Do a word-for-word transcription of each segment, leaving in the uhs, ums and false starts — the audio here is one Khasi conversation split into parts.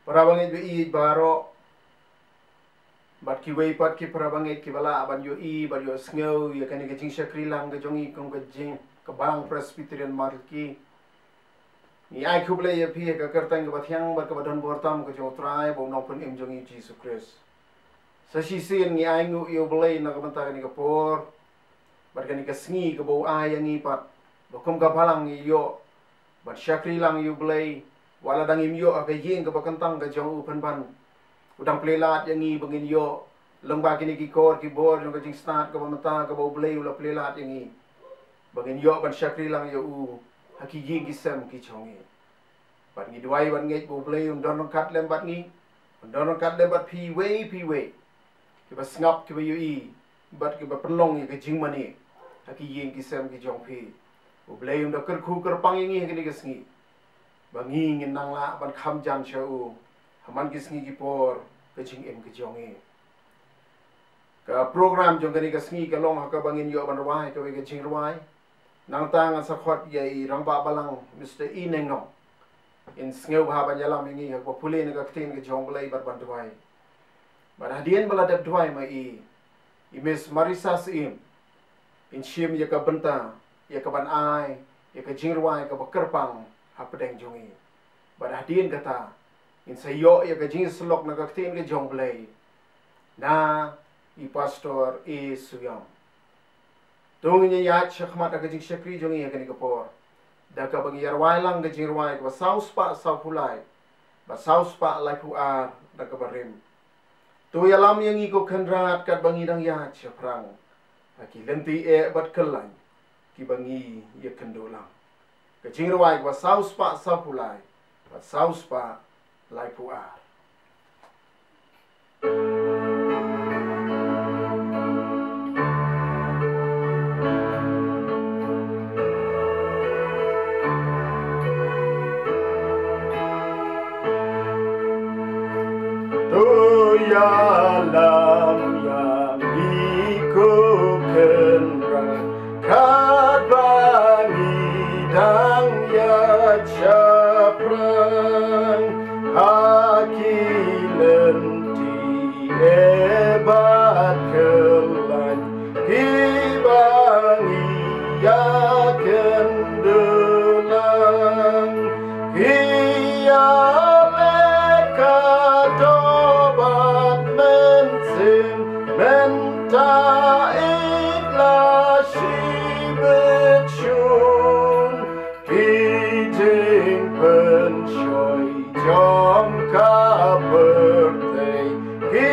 Para bangeit ba ïeit baroh, bad kiwei pat ki para bangeit kiba lah ban ïohi bad ïohsngew ïa kane ka jingshakri lang ka jong ngi kum ka jing ka Balang Presbyterian Marki. Ngi ai khublei ïa phi ha ka kyrteng kaba thiang bad kaba don bor tam ka jong U Trai bad U Nongpynim jong ngi Jisu Khrist. Sa shisien ngi ai nguh ïa U Blei na ka bynta kane ka por bad kane ka sngi kaba u ai ïa ngi pat ba kum ka Balang ngi ïoh ban shakri lang ïa U Blei, wat la dang ngim ïoh ha ka ïing kaba kyntang ka jong u, pynban u dang plie lad ïa ngi ba ngin ïoh lyngba kine ki kor ki bor jong ka jingstad kaba mynta kaba U Blei u la plie lad ïa ngi, ba ngin ïoh ban shakri lang ïa u ha ki ïing ki sem ki jong ngi. Bad ngi duwai bad ngeit ba U Blei un don ryngkat lem bad ngi, un don ryngkat lem bad phi iwei pa iwei kiba sngap, kiba ïohi bad kiba pynlong ïa ka jingmane ha ki ïing ki sem ki jong phi. U Blei un da kyrkhu kyrpang ïa ngi ha kane ka sngi ba ngi ngin nang lah ban kham jan sha u ha man ki sngi ki por ka jingim ka jong ngi. Ka program jong kane ka sngi ka long ha kaba ngin ïoh ban rwai kawei ka jingrwai. Nangta ngan sa khot ïa i Rangbah Balang Mister E Neng Nong in sngewbha ban ïalam ïa ngi ha kaba pule na ka ktien ka jong U Blei bad ban duwai. Bad hadien ba la dep duwai ma i, i Miss Marissa Syiem in shim ïa ka bynta ïa ka ban ai ïa ka jingrwai kaba kyrpang hapdeng jong ngi. Bad hadien kata ngin sa ïoh ïa ka jingïasyllok na ka ktien ka jong U Blei na i Pastor A Suiam. To ngin ïaid shakhmat ha ka jingshakri jong ngi ha kane ka por da kaba ngi ïa rwai lang ka jingrwai kaba saw spah saw phew lai bad saw spah lai phew ar da kaba rim. To ïalam ïa ngi ko Kynrad katba ngi dang ïaid shaphrang ha ki lynti eh bad kyllaiñ kiba ngi ïa kynduh lang. Ka jingrwai kaba saw spah saw phew lai bad saw spah lai phew ar. To ïalam ïa ngi ko Kynrad katba ngi dang ïaid shaphrang ha ki lynti eh bad kyllaiñ kiba ngi ïa kynduh lang. Ki ïaleh ka doh bad mynsiem, mynta ïeit la shibit shun. Ki jingpynshoi jong ka pyrthei ki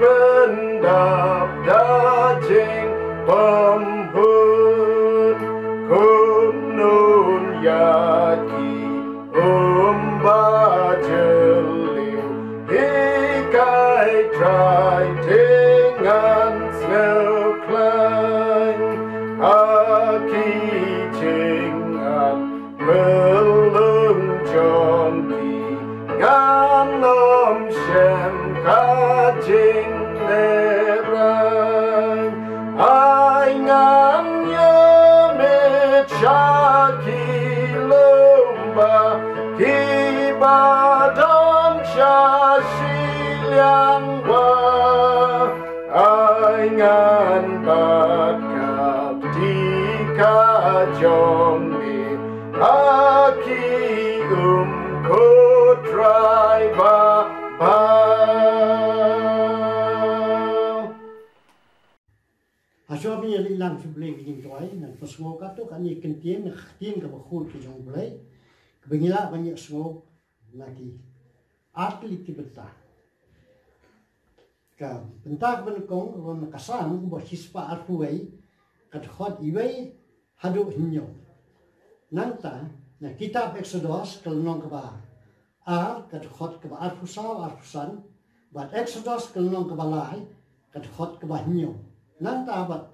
pyndap da jingpynhun. Kumno ïa ki um ba jylliew, hikai Trai, te ngan sngewkhlaiñ. Ha ki jingngeit phyllung jong ki ngan ym shem ka jinglehraiñ. Ai ngan ïa mih sha ki lum ba kiba don sha shiliang wah. Ai ngan bat ka kti ka jong me ha ki um, ko Trai Babha. Hashuwa ba ngin ïa leit lang sha U Blei ka jingduwai, ngan pynsngew katto katne ka ktien, ka ktien kaba khuid ka jong U Blei, kaba ngi lah ban ïohsngew na ki ar tylli ki bynta. Ka bynta kaba nyngkong, ka long na ka Salm kaba shispah arphew wei, ka dkhot wei haduh hynñiew. Nangta na kitab Eksodos ka lynnong kaba ar, ka dkhot kaba arphew saw, arphew san, bad Eksodos ka lynnong kaba lai, ka dkhot kaba hynñiew. Nangta bad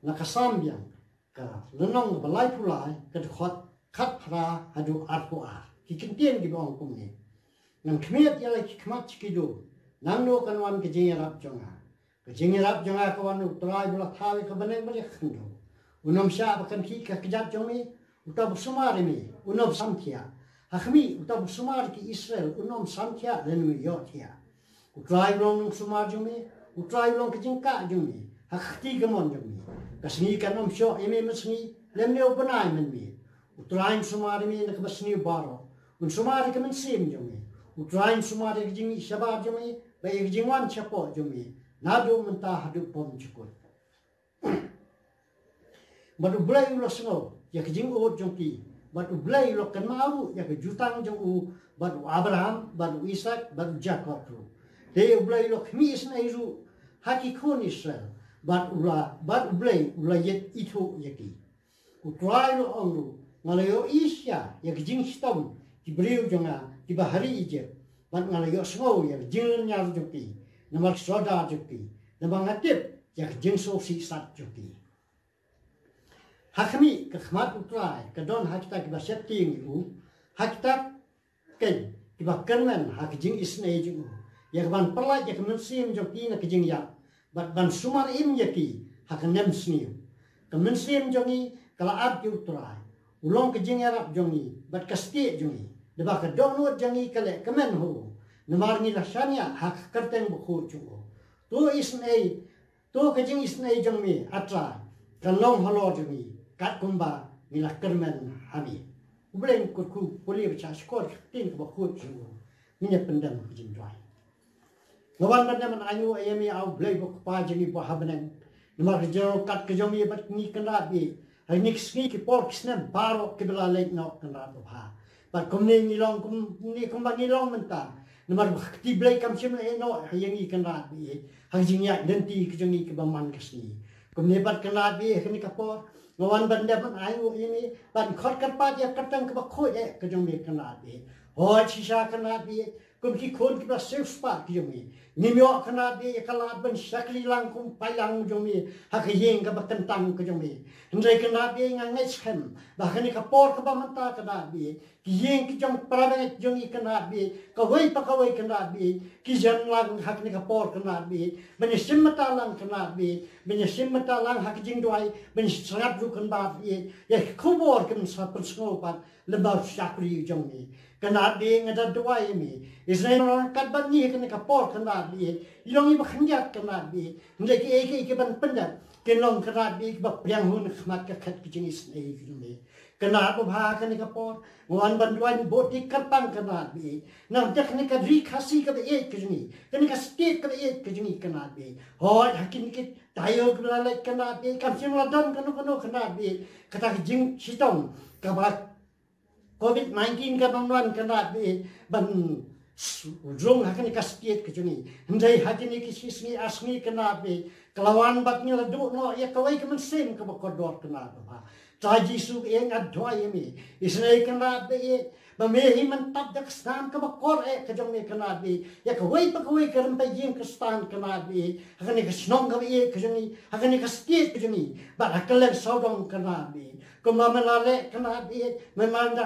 na ka Salm biang, ka lynnong kaba laiphew lai, ka dkhot khatphra haduh arphew ar. Ki kyntien kiba ong kumne: Ngan khmied ïa la ki khmat sha ki dum, nangno kan wan ka jingïarap jong nga? Ka jingïarap jong nga ka wan na U Trai ba la thaw ïa ka bneng bad ïa ka khyndew. Un ym shah ba kan khih ka kjat jong me, uta uba sumar ïa me un ym samthiah. Ha khmih, uta uba sumar ïa ki Israel un ym samthiah lane ym ïohthiah. U Trai u long nongsumar jong me, u Trai u long ka jingkah jong me ha ka kti kamon jong me. Ka sngi kan ym shoh ïa me mynsngi, lymne u bnai mynmiet. U Trai un sumar ïa me na kaba sniew baroh, un sumar ïa ka mynsiem jong me. U Trai un sumar ïa ka jingmih shabar jong me bad ïa ka jingwan shapoh jong me, naduh mynta haduh pom jukut. Bad U Blei u la sngew ïa ka jingud jong ki, bad U Blei u la kynmaw ruh ïa ka jutang jong u bad u Abraham, bad u Isaak, bad u Jakob ruh. Te U Blei u la khmih isynei ruh ha ki khun Israel, bad u la, bad U Blei u la ïeit ithuh ïa ki. U Trai u la ong ruh, nga la ïohi shisha ïa ka jingshitom ki briew jong nga kiba ha ri Ijipt, bad nga la ïohsngew ïa ka jinglynñiar jong ki namar ki sordar jong ki, namar nga tip ïa ka jingsngewsih sat jong ki. Ha khmih, ka khmat U Trai ka don ha kita kiba sheptieng ïa u, ha kita keiñ kiba kyrmen ha ka jingisynei jong u, ïa kaban pyllait ïa ka mynsiem jong ki na ka jingïap, bad ban sumar im ïa ki ha ka nemsniew. Ka mynsiem jong ngi ka la ap ïa U Trai, u long ka jingïarap jong ngi bad ka stieh jong ngi. Naba ka dohnud jong ngi ka leh kmen ha u, namar ngi la shaniah ha ka kyrteng bakhuid jong u. To isynei, to ka jingisynei jong me, A Trai, kan long halor jong ngi, katkumba ngi la kyrmen ha me. U Blei un kyrkhu pule bad shahshkor ïa ka ktien kaba khuid jong u. Ngin ïa pyndem ha ka jingduwai. Nga wan ban ïa man ainguh ïa me, A Blei ba Kpa jong ngi ba ha bneng, namar ka jingryngkat ka jong me bad ngi, Kynrad Blei, ha kine ki sngi, ki por, ki snem baroh kiba la leit noh, Kynrad babha. Bad kumne ngi long, kumne kumba ngi long mynta, namar ba ka kti Blei kam shym la ïeh noh ïa ngi, Kynrad Blei, ha ka jingïaid lynti ka jong ngi kaba man ka sngi. Kumne pat, Kynrad Blei, ha kane ka por nga wan ban ïa man ainguh ïa me, ban khot kyrpad ïa ka kyrteng kaba khuid eh ka jong me, Kynrad Blei. Hooid shisha, Kynrad Blei, kum ki khun kiba siewspah ki jong me, ngim ïoh, Kynrad Blei, ïa ka lad ban shakri lang kum paidlang jong me ha ka ïing kaba kyntang ka jong me. Hynrei, Kynrad Blei, nga ngeit skhem ba ha kane ka por kaba mynta, Kynrad Blei, ki ïing ki jong para bangeit jong ngi, Kynrad Blei, kawei pa kawei, Kynrad Blei, ki jan lang ha kane ka por, Kynrad Blei, ban ïa shim bynta lang, Kynrad Blei, ban ïa shim bynta lang ha ka jingduwai, ban ïa sngap ruh, Kynrad Blei, ïa ki khubor kin sa pynsngew pat lem bad u shakri jong me. Kynrad Blei, nga da duwai ïa me, isynei ryngkat bad ngi ha kane ka por, Kynrad Blei, i long iba khyndiat, Kynrad Blei, hynrei kiei kiei kiban pyndep kin long, Kynrad Blei, kiba pdiang hun ha khmat ka khet ka jingisynei ka jong me. Kynrad babha, ha kane ka por nga wan ban duwai, ban buh ïa ka kyrpang, Kynrad Blei, na ka bynta kane ka ri Khasi kaba ïeit ka jong ngi, kane ka state kaba ïeit ka jong ngi, Kynrad Blei. Hooid, ha kine ki taïew kiba la leit, Kynrad Blei, kam shym la don kano kano, Kynrad Blei, kata ka jingshitom kaba covid nineteen ka ban wan, Kynrad Blei, ban s-, rung ha kane ka state ka jong ngi. Hynrei ha kine ki shi sngi ar sngi, Kynrad Blei, ka la wan bad ngi la duh noh ïa kawei ka mynsiem kaba kordor, Kynrad babha. Trai Jisu, eh, nga duwai ïa me, isynei, Kynrad Blei, ba me hi men tap da ka snam kaba kor eh ka jong me, Kynrad Blei, ïa kawei pa kawei ka rympei ïing Khristan, Kynrad Blei, ha kane ka shnong kaba ïeit ka jong ngi, ha kane ka state ka jong ngi, bad ha kylleng sawdong, Kynrad Blei. Kumba me la leh, Kynrad Blei, me man da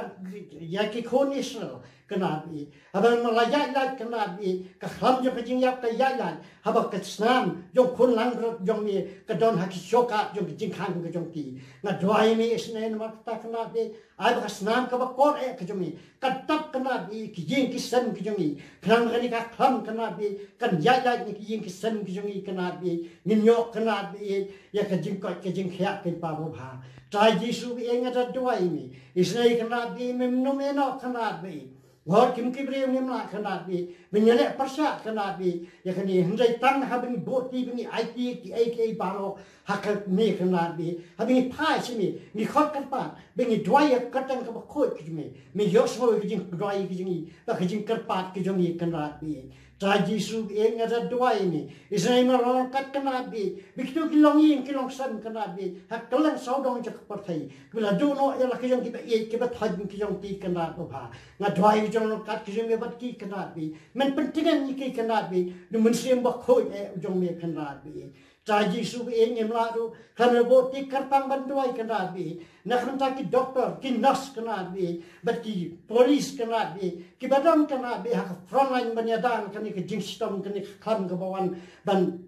ïa ki khun Israel, Kynrad Blei, haba me la ïaid lait, Kynrad Blei, ka khlam jong ka jingïap ka ïaid lait, haba ka snam jong khun langbrot jong me ka don ha ki shongkha jong ka jingkhang ka jong ki. Nga duwai ïa me isynei namar kata, Kynrad Blei, ai ba ka snam kaba kor eh ka jong me kan tap, Kynrad Blei, ki ïing ki sem ka jong ngi, khnang ba kane ka khlam, Kynrad Blei, kan ïaid lait na ki ïing ki sem ka jong ngi, Kynrad Blei. Ngin ïoh, Kynrad Blei, ïa ka jingkoit ka jingkhiah, ko Pa babha. Trai Jisu, eh, nga da duwai ïa me, isynei, Kynrad Blei, mem nym ïeh noh, Kynrad Blei. Hooid, kim ki briew ngim lah, Kynrad Blei, ban ïaleh pyrshah, Kynrad Blei, ïa kane, hynrei tang haba ngi buh kti, ba ngi aiti kiei kiei baroh ha ka, me, Kynrad Blei, haba ngi phai sha me, ngi khot kyrpad, ba ngi duwai ïa ka kyrteng kaba khuid ka jong me, me ïohsngew ïa ka jingduwai ka jong ngi bad ka jingkyrpad ka jong ngi, Kynrad Blei. Trai Jisu, eh, nga da duwai ïa me, isynei me long ryngkat, Kynrad Blei, bad kito ki longïing ki longsem, Kynrad Blei, ha kylleng sawdong jong ka pyrthei, kiba la duh noh ïa la ka jong kiba ïeit kiba thoiñ ka jong ki, Kynrad babha. Nga duwai, u jong ryngkat ka jong me bad ki, Kynrad Blei, men pyntngen ïa ki, Kynrad Blei, da u Mynsiem Bakhuid eh u jong me, Kynrad Blei. Trai Jisu, eh, ngim lah ruh, khlem da buh ïa ka kyrpang ban duwai, Kynrad Blei, na ka bynta ki doktor, ki nurse, Kynrad Blei, bad ki police, Kynrad Blei, kiba don, Kynrad Blei, ha ka front line ban ïada na kane ka jingshitom, kane ka khlam kaba wan ban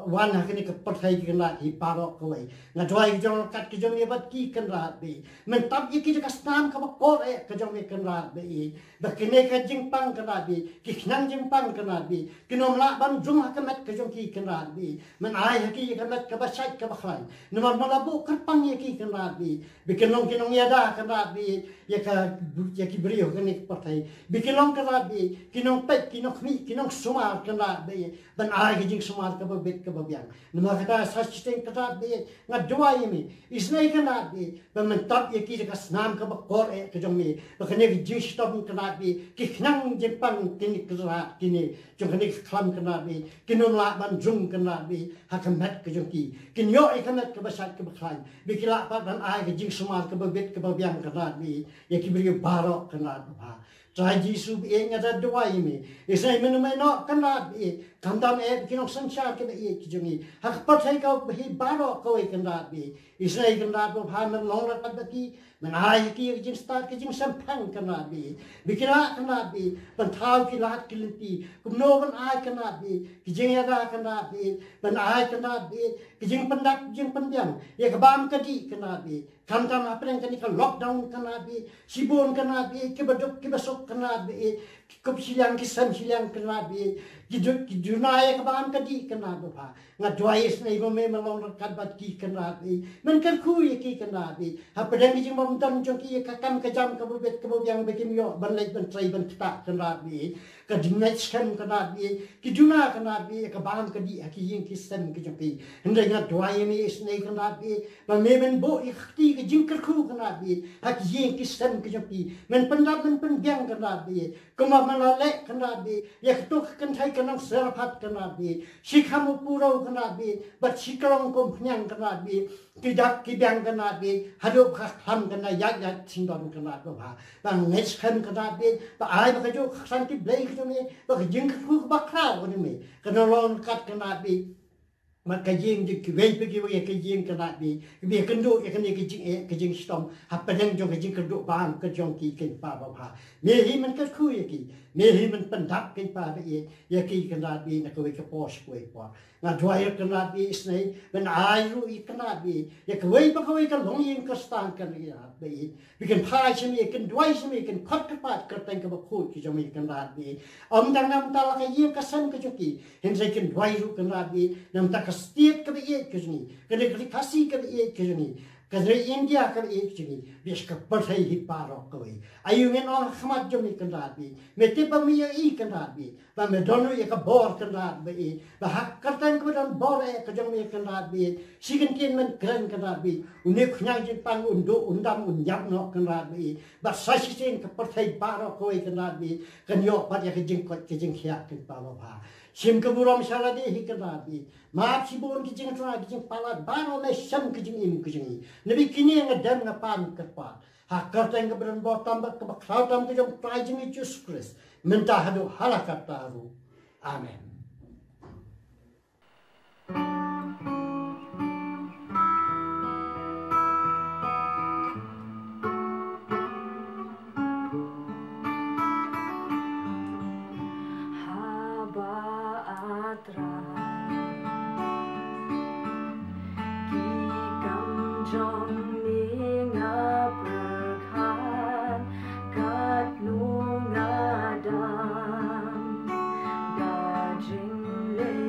wan ha kane ka pyrthei Kynrad hi baroh kawei. Nga duwai ka jong ryngkat ka jong me bad ki Kynrad bad i. Men tap ïa ki da ka snam kaba kor eh ka jong me Kynrad bad i. Ba kine ka jingpang Kynrad bad i. Ki khnang jingpang Kynrad bad i. Kin ym lah ban jong ha ka met ka jong ki Kynrad bad i. Men ai ha ki ïa ka met kaba shait kaba khlaiñ. Namar men la buh kyrpang ïa ki Kynrad bad i. Ba kin long ki nongïada Kynrad bad i. Ïa ka, ïa ki briew kane ka pyrthei. Ba kin long Kynrad bad i. Ki nongpeit, ki nongkhmih, ki nongsumar Kynrad bad i. Ban ai ka jingsumar kaba bit kaba biang. Namar kata sa shisien Kynrad bad i, nga duwai ïa me. Isynei Kynrad bad i, ba men tap ïa ki da ka snam kaba kor eh ka jong me. Ba kane ka jingshitom Kynrad bad i, ki khnang jingpang kine Kynrad kine. Jong kane ka khlam Kynrad bad i, kin ym lah ban jong Kynrad bad i, ha ka met ka jong ki. Kin ïoh ïa ka met kaba shait kaba khlaiñ. Bad ki lah pat ban ai ka jingsumar kaba bit kaba biang Kynrad bad i. Ïa ki briew baroh Kynrad bad i. Trai Jisu bad i nga da duwai ïa me. Isynei men ym ïehnoh Kynrad bad i. Khamtam eh ki nongsynshar kiba ïeit ki jong i. Ha ka pyrthei kaba hi baroh kawei Kynrad bad i. Isynei Kynrad bad i men long ryngkat bad ki. Men ai ki ka jingstad ka jingshemphang Kynrad bad i. Ba ki lah Kynrad bad i. Ban thaw ki lad ki lynti. Kumno ban ai Kynrad bad i. Ki jingïada Kynrad bad i. Ban ai Kynrad bad i. Ki jingpyndap jingpynbiang. Ïa ka bam ka dih Kynrad bad i. Khamtam hapdeng kane ka lockdown Kynrad bad i, shibun Kynrad bad i, kiba duk kiba suk Kynrad bad i, ki kup shiliang ki sem shiliang Kynrad bad i, ki duk ki duna ïa ka bam ka dih Kynrad bad i. Nga duwai isynei ba me men long ryngkat bad ki Kynrad bad i. Men kyrkhu ïa ki Kynrad bad i. Hapdeng ka jingbymdon jong ki ïa ka kam ka jam kaba bit kaba biang ba kim ïoh ban leit ban trei ban ktah Kynrad bad i. Ka jingngeit skhem Kynrad bad i, ki duna Kynrad bad i, ka bam ka dih ha ki ïing ki sem ki jong ki. Hynrei nga duwai ïa me isynei Kynrad bad i, ba me men buh ïa ka kti ka jingkyrkhu Kynrad bad i, ha ki ïing ki sem ki jong ki. Men pyndap men pynbiang Kynrad bad i, kumba men la leh Kynrad bad i, ïa kato ka kynthei ka nongsyrpad Kynrad bad i, shi kham u puro Kynrad bad i, bad shi klong kum phniang Kynrad bad i, ki dap ki biang Kynrad bad i, haduh ba ka khlam Kynrad ïaid ïaid shynrong Kynrad bad i. Ba ngeit skhem Kynrad bad i, ba ai ba kajuh ka kyrsan ki blei ka jong me, ba ka jingkyrkhu kaba khraw ka jong me kan long ryngkat Kynrad bad i. Bad ka ïing jong kiwei pa kiwei ka ïing Kynrad bad i, kiba ïakynduh ïa kane ka jingeh ka jingshitom hapdeng jong ka jingkyrduh bam ka jong ki Kynrad bad i. Me hi men kyrkhu ïa ki, me hi men pyndap Kynrad bad i, ïa ki Kynrad bad i na kawei ka por sha kawei ka por. Nga duwai ruh Kynrad bad i isynei, men ai ruh ïa Kynrad bad i, ïa kawei pa kawei ka longïing Khristan Kynrad bad i. Ba kin phai sha me, kin duwai sha me, kin khot kyrpad kyrteng kaba khuid ka jong me Kynrad bad i. Ym tang na bynta la ka ïing ka sem ka jong ki, hynrei kin duwai ruh Kynrad bad i, na bynta ka state kaba ïeit ka jong i, ka ri Khasi kaba ïeit ka jong i. Ka ri India kaba ïeit ka jong i, bad ka pyrthei hi baroh kawei. Aïu ngin ong ha khmat jong me Kynrad bad i, me tip ba me ïohi Kynrad bad i, ba me don ruh ïa ka bor Kynrad bad i, ba ha ka kyrteng kaba don bor eh ka jong me Kynrad bad i, shi kyntien men kren Kynrad bad i, une u khñiang jingpang un duh un dam un ïap noh Kynrad bad i, bad sa shisien ka pyrthei baroh kawei Kynrad bad i, kan ïoh pat ïa ka jingkoit ka jingkhiah Kynrad bad i. Shim ka burom sha lade hi Kynrad bad i, map shibun ki jingthrang ki jingpalat baroh me shem ka jingim ka jong i. Naba kine nga dem nga pan kyrpad ha ka kyrteng kaba don bor tam bad kaba khraw tam ka jong u Trai jong ngi Jisu Khrist, mynta haduh hala karta ruh. Amen. Haba A Trai, ki kam jong me nga pyrkhat, katno nga dang da jingleh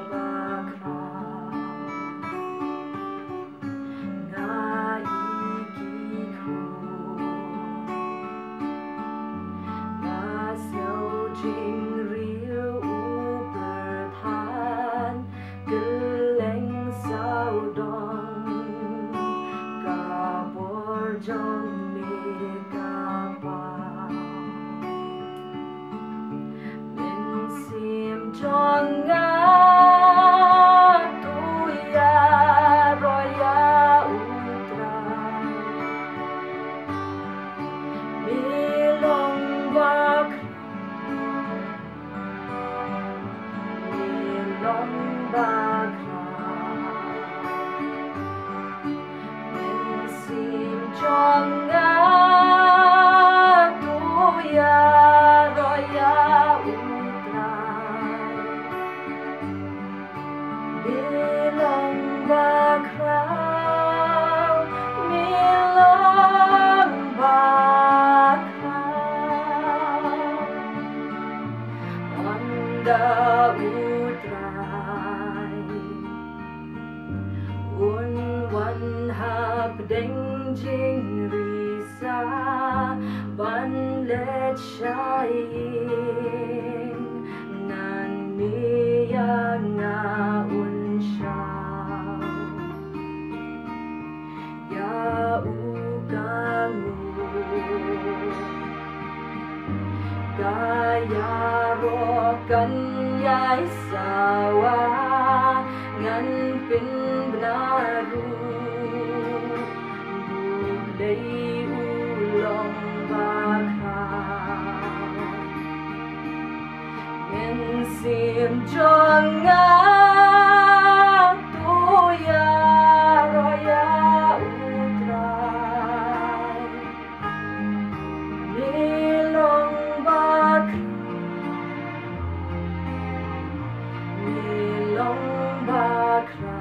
bakhraw. Nga i ki khun nga sngewjingriw u pyrthat kylleng sawdong ka bor jong me ka paw. Mynsiem jong nga to ïaroh ïa U Trai. Me long bakhraw, me long bakhraw. Mynsiem jong nga to ïaroh ïa U Trai. da U Trai. Un wan hapdeng jingrisa ban leit sha ïing, nangne ïa nga un shah. Ïa u ka nguh, ka ïaroh kan ïai sawa, ngan pynbna ruh, U Blei u long bakhraw. Mynsiem jong nga to ïaroh ïa U Trai. Me long bakhraw, me long bakhraw.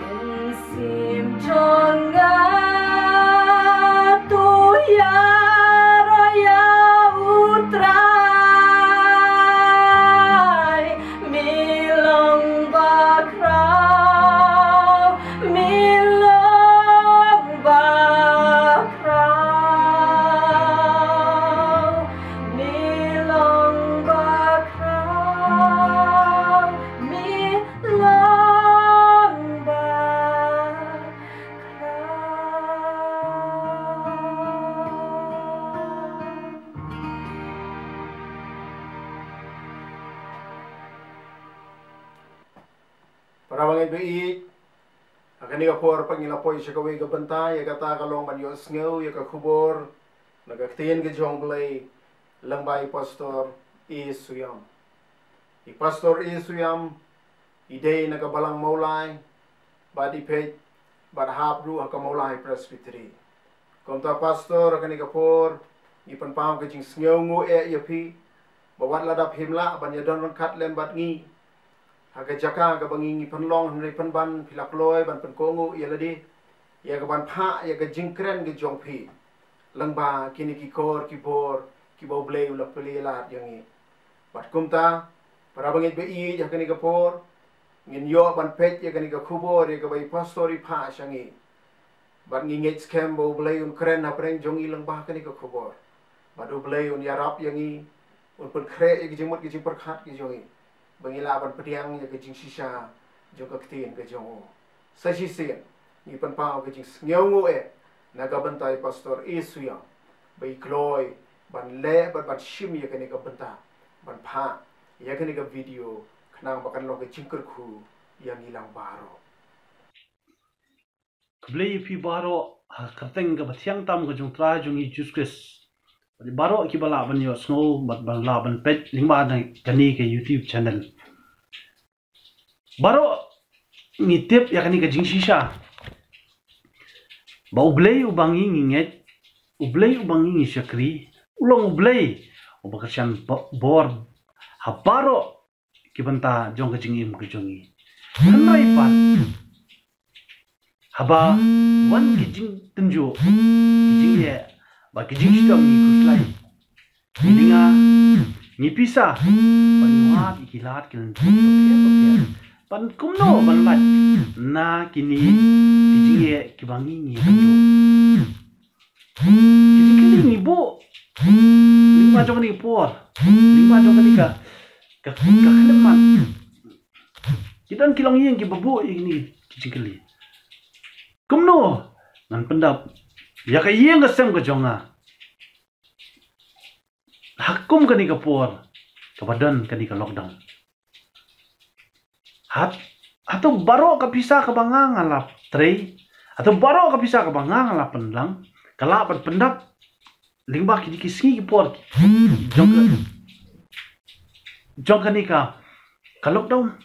Mynsiem jong nga to ïaroh ïa U Trai. Me long bakhraw, me long bakhraw, me long bakhraw, me long bakhraw. Para bangeit ba ïeit, ha kane ka por pat ngi la poi sha kawei ka bynta, ïa kata ka long ban ïohsngew ïa ka khubor na ka ktien ka jong U Blei lyngba i Pastor E. Soyam. I Pastor E. Soyam i dei na ka balang Mawlai, bad i peit bad hap ruh ha ka Mawlai Presbytery. Kumta Pastor, ha kane ka por ngi pynpaw ka jingsngewnguh eh ïa phi ba wat la dap phim lah ban ïadon ryngkat lem bad ngi ha ka jaka kaba ngi ngi pynlong, hynrei pynban phi la kloi ban pynkohnguh ïa lade ïa ka ban phah ïa ka jingkren ka jong phi lyngba kine ki kor ki bor kiba U Blei u la plie lad ïa ngi. Bad kumta, para bangeit ba ïeit, ha kane ka por ngin ïoh ban peit ïa kane ka khubor ïa kaba i Pastor i phah sha ngi. Bad ngi ngeit skhem ba U Blei un kren hapdeng jong ngi lyngba kane ka khubor. Bad U Blei un ïarap ïa ngi, un pynkhreh ïa ki jingmut ki jingpyrkhat ki jong ngi, ba ngin lah ban pdiang ïa ka jingshisha jong ka ktien ka jong u. Sa shisien ngi pynpaw ka jingsngewnguh eh na ka bynta i Pastor E. Soyam ba i kloi ban leh bad ban shim ïa kane ka bynta, ban phah ïa kane ka video, khnang ba kan long ka jingkyrkhu ïa ngi lang baroh. Khublei ïa phi baroh ha ka kyrteng kaba thiang tam ka jong U Trai jong ngi Jisu Khrist. Bad ïa baroh kiba lah ban ïohsngew bad ba lah ban peit lyngba na kane ka YouTube channel. Baroh ngi tip ïa kane ka jingshisha ba U Blei uba ngi ngi ngeit, U Blei uba ngi ngi shakri, u long U Blei uba kyrshan ba-, bor ha baroh ki bynta jong ka jingim ka jong ngi. Hynrei pat, haba wan ki jingtynjuh, ki jingeh bad ki jingshitom, ngi khuslai. Ngi dang, ngi pisa, bad ngi wad ïa ki lad ki lynthem bapher bapher ban kumno ban lait na kine ki jingeh kiba ngi ngi tynjuh. Ki jingkylli ngi buh lyngba jong kane ka por, lyngba jong kane ka, ka, ka khyllipmat. Ki don ki longïing kiba buh ïa kine ki jingkylli. Kumno ngan pyndap ïa ka ïing ka sem ka jong nga ha kum kane ka por kaba don kane ka lockdown? Hat, hato baroh ka pisa kaba nga nga la trei, hato baroh ka pisa kaba nga nga la pynlang, ka lah ban pyndap lyngba kine ki sngi ki por jong ka, jong kane ka, ka lockdown?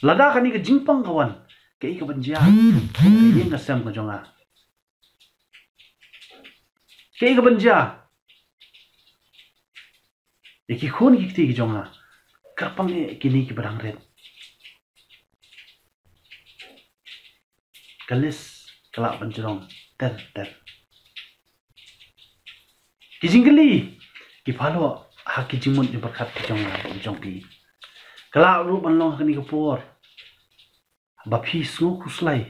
Lada kane ka jingpang ka wan, kaei kaban jia ïa ka ïing ka sem ka jong nga? Kaei kaban jia ïa ki khun ki kti ki jong nga? Kyrpang eh kine kiba dang rit. Ka list ka lah ban jrong ter ter. Ki jingkylli ki phalok ha ki jingmut jingpyrkhat ki jong nga, jong phi. Ka lah ruh ban long ha kane ka por ba phi sngew khuslai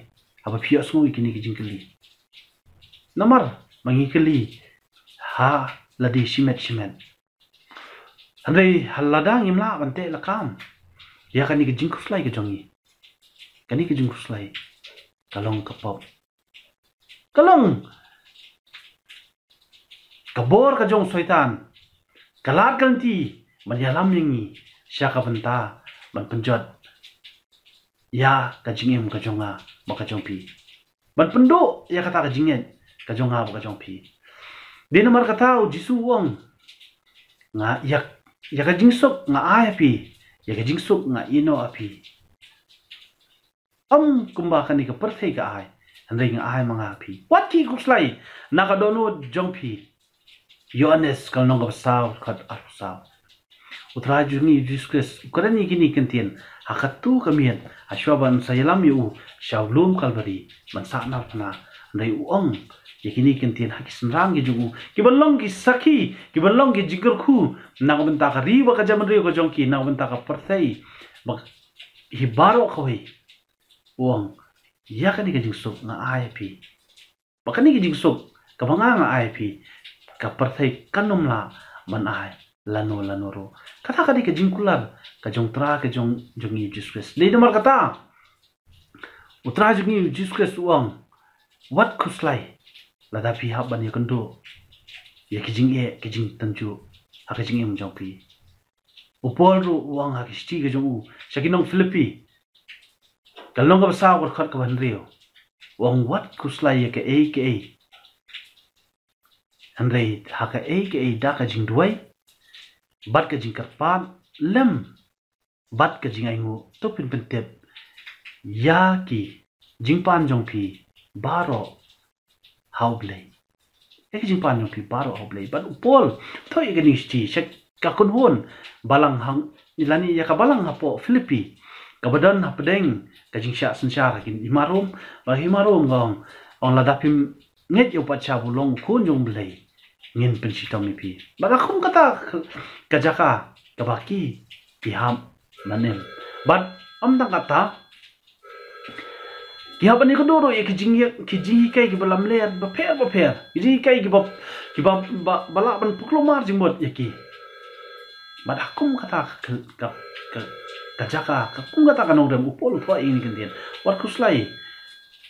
haba phi ïohsngew ïa kine ki jingkylli. Namar ba ngi kylli ha lade shimet shimet. Hynrei ha lada ngim lah ban teh lakam ïa kane ka jingkhuslai ka jong ngi, kane ka jingkhuslai ka long ka pop, ka long ka bor ka jong u Soitan, ka lad ka lynti ban ïalam ïa ngi sha ka bynta ban pynjot ïa ka jingim ka jong nga bad ka jong phi, ban pynduh ïa kata ka jingngeit ka jong nga bad ka jong phi. Dei namar kata u Jisu u ong, nga ïa, ïa ka jingsuk nga ai ha phi, ïa ka jingsuk nga ïehnoh ha phi. Ym kumba kane ka pyrthei ka ai, hynrei nga ai ma nga ha phi. Wat khih khuslai na ka dohnud jong phi. Ïoannis ka lynnong kaba saw, dkhot arphew saw. U Trai jong ngi Jisu Khrist u kren ïa kine ki ktien ha kato ka miet, ha shuwa ban sa ïalam ïa u sha u lum Kalbari ban sah narphna. Hynrei u ong ïa kine ki ktien ha ki synran ki jong u, ki ban long ki sakhi, ki ban long ki jingkyrkhu na ka bynta ka ri bad ka jaitbynriew ka jong ki, na ka bynta ka pyrthei ba hi baroh kawei. U ong, ïa kane ka jingsuk nga ai ha phi. Ba kane ka jingsuk kaba nga nga ai ha phi, ka pyrthei kan ym lah ban ai lano lano ruh. Kata ka dei ka jingkular ka jong u Trai ka jong, jong ngi u Jisu Khrist. Dei namar kata u Trai jong ngi u Jisu Khrist u ong, wat khuslai lada phi hap ban ïakynduh ïa ki jingeh ki jingtynjuh ha ka jingim jong phi. U Paul ruh u ong ha ka shithi ka jong u sha ki nong Philippi, ka lynnong kaba saw, ka dkhot kaba hynriew, u ong, wat khuslai ïa kaei kaei, hynrei ha kaei kaei da ka jingduwai bad ka jingkyrpad lem bad ka jingainguh, to phin pyntip ïa ki jingpan jong phi baroh ha U Blei. Ïa ki jingpan jong phi baroh ha U Blei. Bad u Paul u thoh ïa kane ka shithi sha ka kynhun balang hang, lane ïa ka balang hapoh Philippi, kaba don hapdeng ka jingshah synshar ha ki hima Rom. Bad hima Rom ka ong, ong, lada phim ngeit ïa u Patsha ba u long u Khun jong U Blei, ngin pynshitom ïa phi. Bad ha kum kata ka, ka jaka kaba ki, ki hap ban im. Bad ym tang kata, ki hap ban ïakynduh ruh ïa ki jing, ki jinghikai kiba lamler bapher bapher, ki jinghikai kiba, kiba, ba, ba lah ban pynkulmar jingmut ïa ki. Bad ha kum kata ka, ka, ka, ka jaka, ha kum kata ka nongrim, u Paul u thoh ïa kine ki ktien, wat khuslai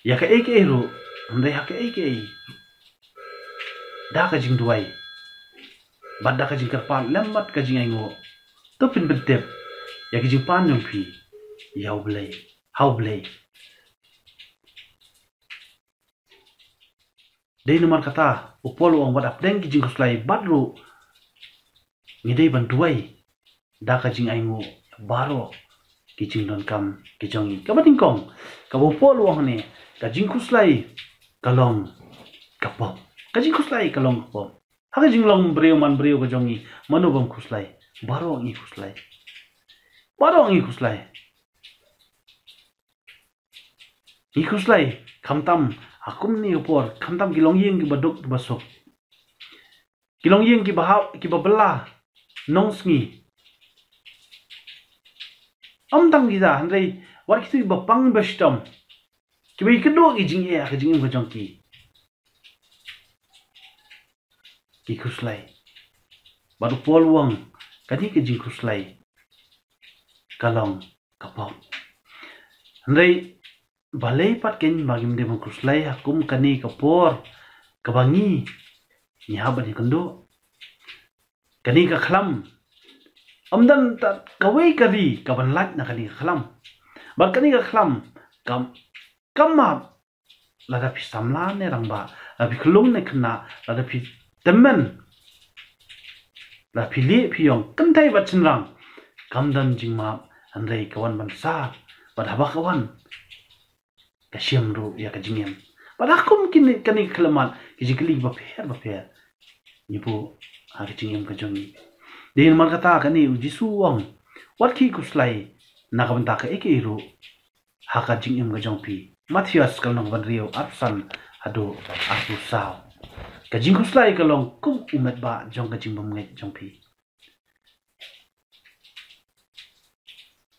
ïa kaei kaei ruh, hynrei ha kaei kaei da ka jingduwai bad da ka jingkyrpad lem bad ka jingainguh, to phin pyntip ïa ki jingpan jong phi ïa U Blei, ha U Blei. Dei namar kata u Paul u ong, wat hapdeng ki jingkhuslai bad ruh ngi dei ban duwai da ka jingainguh baroh ki jingdonkam ki jong ngi. Kaba nyngkong, kaba u Paul u ong hangne, ka jingkhuslai ka long ka pop. Ka jingkhuslai ka long ka pop. Ha ka jinglong briew man briew ka jong ngi, mano bym khuslai? Baroh ngi khuslai. Baroh ngi khuslai. Ngi khuslai, khamtam ha kumne ka por, khamtam ki longïing kiba duk kiba suk, ki longïing kiba hap, kiba bylla nongsngi. Ym tang kita, hynrei wat kito kiba pang ba shitom, kiba ïakynduh ki jingeh ha ka jingim ka jong ki, ki khuslai. Bad u Paul u ong, kane ka jingkhuslai ka long ka pop. Hynrei balei pat keiñ ba ngim dei ban khuslai ha kum kane ka por kaba ngi, ngi hap ban ïakynduh? Kane ka khlam, ym don ta kawei ka ri kaban lait na kane ka khlam. Bad kane ka khlam kam, kam map lada phi samla ne rangbah, lada phi khyllung ne khynnah, lada phi tymmen, lada phi lieh phi ïong, kynthei bad shynrang, kam don jingmap, hynrei ka wan ban sah, bad haba ka wan, ka shim ruh ïa ka jingim. Bad ha kum kine, kane ka khyllipmat, ki jingkylli bapher bapher ngi buh ha ka jingim ka jong ngi. Dei namar kata kane u Jisu u ong, wat khih khuslai na ka bynta kaei kaei ruh ha ka jingim ka jong phi. Mathaios ka lynnong kaba hynriew, arphew san haduh arphew saw. Ka jingkhuslai ka long kum u met ba jong ka jingbymngeit jong phi.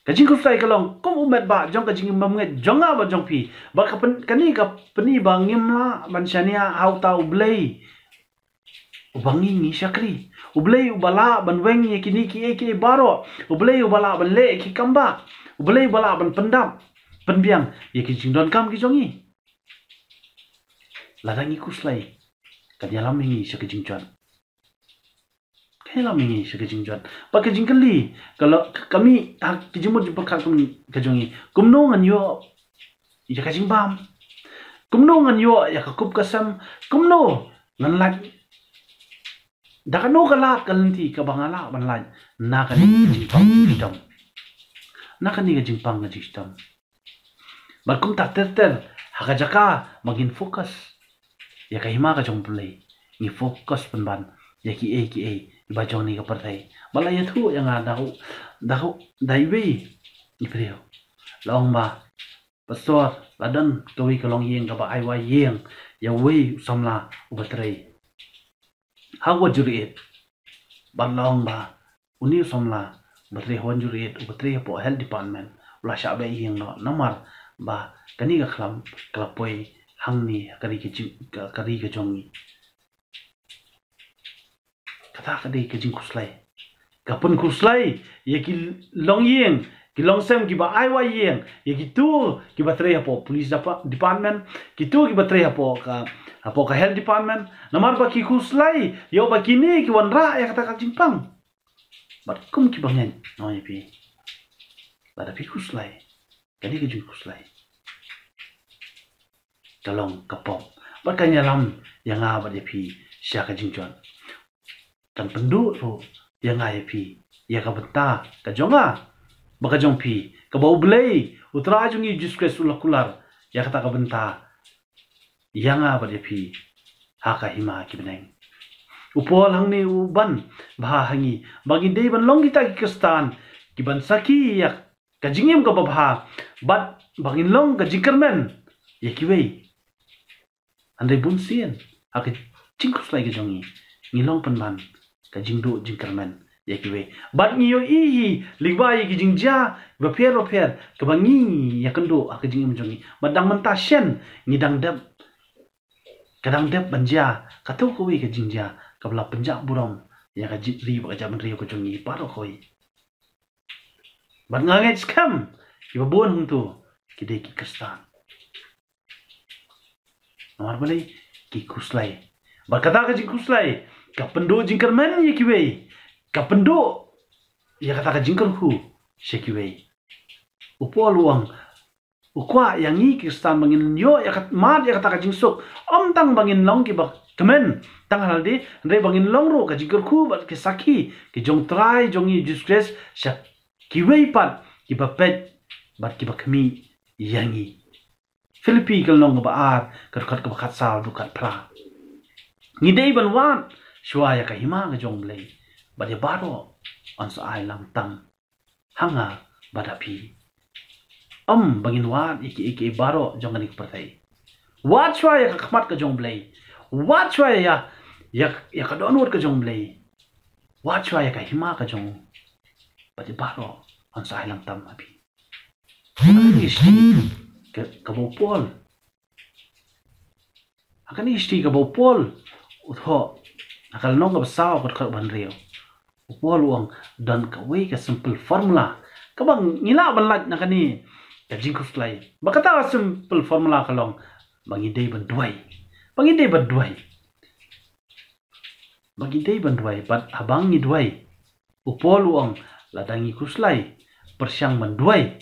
Ka jingkhuslai ka long kum u met ba jong ka jingbymngeit jong nga bad jong phi. Ba ka pyn, kane ka pyni ba ngim lah ban shaniah ha uta U Blei uba ngi ngi shakri. U Blei uba lah ban weng ïa kine kiei kiei baroh. U Blei uba lah ban leh ki kam ba. U Blei uba lah ban pyndap, pynbiang ïa ki jingdonkam ki jong ngi. Lada ngi khuslai, kan ïalam ïa ngi sha ka jingjot. Kan ïalam ïa ngi sha ka jingjot. Bad ka jingkylli ka long, ka mih ha ki jingmut jingpyrkhat ka jong ngi. Kumno ngan ïoh ïa ka jingbam? Kumno ngan ïoh ïa ka kup ka sem? Kumno ngan lait? Da kano ka lad ka lynti kaba nga lah ban lait na kane ka jingpang ka jingshitom? Na kane ka jingpang ka jingshitom. Bad kumta ter ter, ha ka jaka ba ngin focus ïa ka hima ka jong U Blei, ngi focus pynban ïa kiei kiei ba jong kane ka pyrthei. Ba la ïathuh ïa nga da u, da u, da iwei i briew. La ong ba, Pastor, la don kawei ka longïing kaba ai wai ïing ïa uwei u samla uba trei ha Ward Juried. Bad la ong ba une u samla uba trei ha Ward Juried, uba trei hapoh Health Department, u la shah beh ïing noh namar ba kane ka khlam ka la poi hangne ha ka ri ka jing, ka, ka ri ka jong ngi. Kata ka dei ka jingkhuslai. Ka pynkhuslai ïa ki longïing, ki longsem kiba ai wai ïing, ïa kito kiba trei hapoh police depa-, department, kito kiba trei hapoh ka, hapoh ka health department. Namar ba ki khuslai ïoh ba kine ki wanrah ïa kata ka jingpang. Bad kum kiba ngeit, nga ong ïa phi, lada phi khuslai, kane ka jingkhuslai ka long ka pop. Bad kan ïalam ïa nga bad ïa phi sha ka jingjot. Kan pynduh ruh ïa nga ïa phi ïa ka bynta ka jong nga bad ka jong phi, kaba U Blei, U Trai jong ngi Jisu Khrist u la kular ïa kata ka bynta ïa nga bad ïa phi ha ka hima ki bneng. U Paul hangne u ban bha ha ngi ba ngi dei ban long kita ki Khristan kiban sakhi ïa ka jingim kaba bha bad ba ngin long ka jingkyrmen ïa kiwei. Hynrei bun sien ha ka jingkhuslai ka jong ngi, ngi long pynban ka jingduh jingkyrmen ïa kiwei. Bad ngi ïohi hi lyngba ïa ki jingjia bapher bapher kaba ngi ïakynduh ha ka jingim jong ngi. Bad dang mynta shen ngi dang dep, ka dang dep ban jia kato kawei ka jingjia kaba la pynjah burom ïa ka jingri bad ka jaitbynriew ka jong ngi baroh kawei. Bad nga ngeit skhem kiba bun hangto ki dei ki Khristan. Namar balei? Ki khuslai. Bad kata ka jingkhuslai ka pynduh jingkyrmen ïa kiwei, ka pynduh ïa kata ka jingkyrkhu sha kiwei. U Paul u ong, u kwah ïa ngi ki Khristan ba ngin ïoh ïa ka, mad ïa kata ka jingsuk, ym tang ba ngin long kiba kmen tang ha lade, hynrei ba ngin long ruh ka jingkyrkhu bad ki sakhi ki jong U Trai jong ngi Jisu Khrist sha kiwei pat kiba peit bad kiba khmih ïa ngi. Philippi ka lynnong kaba ar, ka dkhot kaba khatsaw haduh khatphra. Ngi dei ban wad shuwa ïa ka hima ka jong U Blei, bad ïa baroh yn sa ai lang tam ha nga bad ha phi. Ym ba ngin wad ïa kiei kiei baroh jong kane ka pyrthei. Wad shuwa ïa ka khmat ka jong U Blei. Wad shuwa ïa, ïa, ïa ka dohnud ka jong U Blei. Wad shuwa ïa ka hima ka jong u, bad ïa baroh yn sa ai lang tam ha phi. Ha kane ka shithi ka, kaba u Paul, ha kane ka shithi kaba u Paul u thoh, ha ka lynnong kaba saw, ka dkhot kaba hynriew, u Paul u ong, don kawei ka simple formula kaba ngi lah ban lait na kane ka jingkhuslai. Bad kata ka simple formula ka long ba ngi dei ban duwai. Ba ngi dei ban duwai. Ba ngi dei ban duwai. Bad haba ngi duwai, u Paul u ong, lada ngi khuslai, pyrshang ban duwai.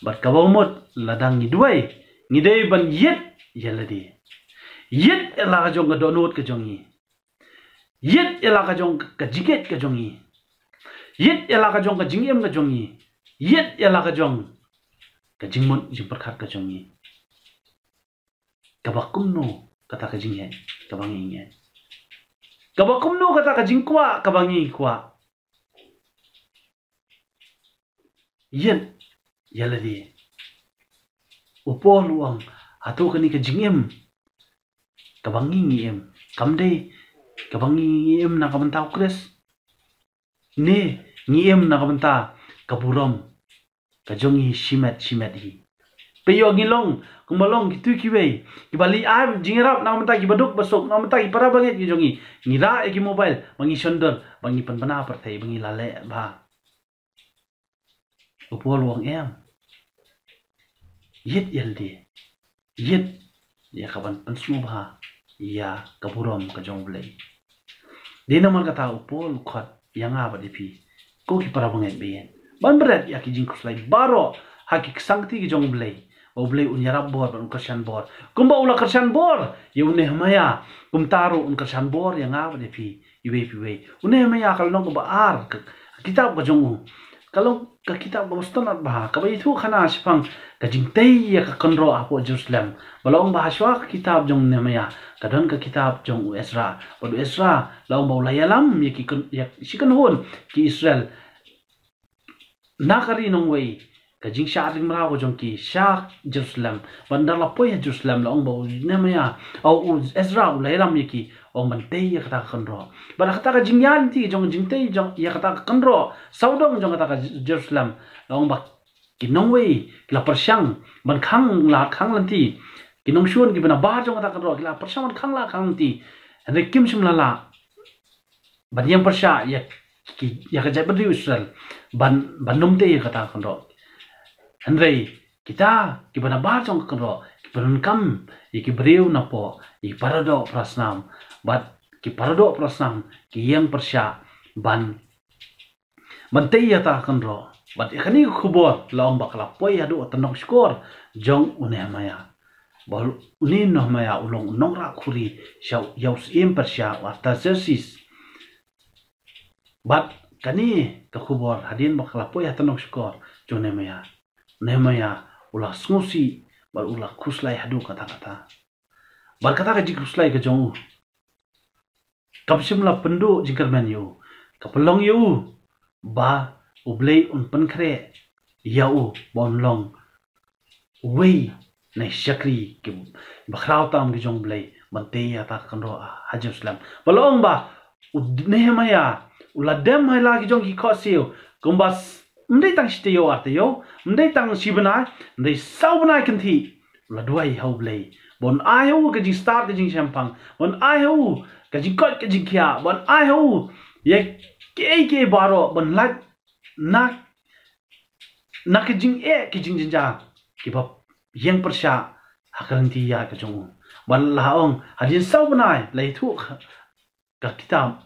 Bad kaba mut, lada ngi duwai, ngi dei ban ïit ïa lade. Ïit ïa la ka jong ka dohnud ka jong ngi. Ïit ïa la ka jong ka jingngeit ka jong ngi. Ïit ïa la ka jong ka jingim ka jong ngi. Ïit ïa la ka jong ka jingmut jingpyrkhat ka jong ngi. Kaba kumno kata ka jingngeit kaba ngi ngeit? Kaba kumno kata ka jingkwah kaba ngi kwah? Ïit ïa lade. U Paul u ong, hato kane ka jingim kaba ngi ngi im, Kam dei kaba ngi im na ka bynta u Khrist, ne ngi im na ka bynta ka burom ka jong ngi shimet shimet hi. Peit ïoh ngi long kumba long kitu kiwei kiba leit ai jingïarap na ka bynta kiba duk ba suk, na ka bynta ki para bangeit ki jong ngi. Ngi rah ïa ki mobile ba ngi shon dur, ba ngi pynbna pyrthei, ba ngi la leh bha. U Paul u ong em. Ïit ïalade, ïit ïa ka ban pynsngewbha ïa ka burom ka jong U Blei. Dei namar kata u Paul u khot ïa nga bad ïa phi, ko ki para bangeit ba ïeit, ban bret ïa ki jingkhuslai baroh ha ki ksangkti ki jong U Blei, ba U Blei un ïarap bor bad un kyrshan bor. Kumba u la kyrshan bor ïa u Nehemiah, kumta ruh un kyrshan bor ïa nga bad ïa phi iwei pa iwei. U Nehemiah ka lynnong kaba ar, ka kitab ka jong u ka long ka kitab kaba sngewtynnat bha, kaba ïathuh khana shaphang ka jingtei ïa ka kynroh hapoh Jerusalem. Ba long ba hashwa ka kitab jong Nehemiah ka don ka kitab jong u Ezra. Bad u Ezra la ong ba u la ïalam ïa ki kyn-, ïa shi kynhun ki Israel na ka ri nongwei, ka jingshah ring mraw ka jong ki sha Jerusalem. Bad ynda la poi ha Jerusalem la ong ba u Nehemiah, u, u Ezra u la ïalam ïa ki, ong ban tei ïa kata ka kynroh. Bad kata ka jingïaid lynti jong, jingtei jong ïa kata ka kynroh sawdong jong kata ka Jerusalem, la ong ba ki nongwei ki la pyrshang ban khang la khang lynti. Ki nongshun kiba nabar jong kata ka kynroh ki la pyrshang ban khang la khang lynti. Hynrei kim shym la lah ban ïeng pyrshah ïa ki, ïa ka jaitbynriew Israel ban, ban nym tei ïa kata ka kynroh. Hynrei kita kiba nabar jong ka kynroh ki pyndonkam ïa ki briew napoh, ïa ki paradoh parasnam, bad ki paradoh parasnam ki ïeng pyrshah ban, ban tei ïa kata ka kynroh. Bad ïa kane ka khubor la ong ba ka la poi haduh ka tnok shkor jong u Nehemiah. Ba une u Nehemiah u long u nongrah khuri sha ïa u syiem Persia u Artaxerxes. Bad kane ka khubor hadien ba ka la poi ha tnok shkor jong u Nehemiah, u Nehemiah u la sngewsih bad u la khuslai haduh katta katta. Bad kata ka jingkhuslai ka jong u kam shym la pynduh jingkyrmen ïa u. Ka pynlong ïa u ba U Blei un pynkhreh ïa u ba un long uwei na ki shakri kiba khraw tam ki jong U Blei ban tei ïa kata ka kynroh ha Jerusalem. Ba la ong ba u Nehemiah u la dem ha la ki jong ki khohsiew kumba s-, ym dei tang shi taïew ar taïew, ym dei tang shi bnai, ym dei saw bnai kynthih. U la duwai ha U Blei ba un ai ha u ka jingstad ka jingshemphang, ba un ai ha u ka jingkoit ka jingkhiah, ba un ai ha u ïa kiei kiei baroh, ba un lait na, na ka jingeh ka jingjynjar kiba ïeng pyrshah ha ka lynti ïaid ka jong u. Ba la ong hadien saw bnai la ïathuh ka, ka kitab,